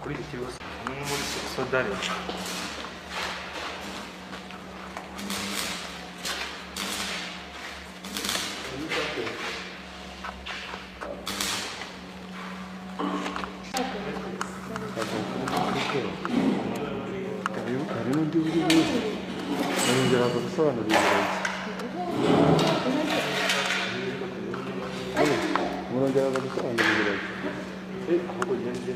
Kuri iki kibazo muri sodari. Hari n'undi uri buze barongera bagasobanurira ibirayi. Barongera bagasobanurira ibirayi. Ahubwo ngende.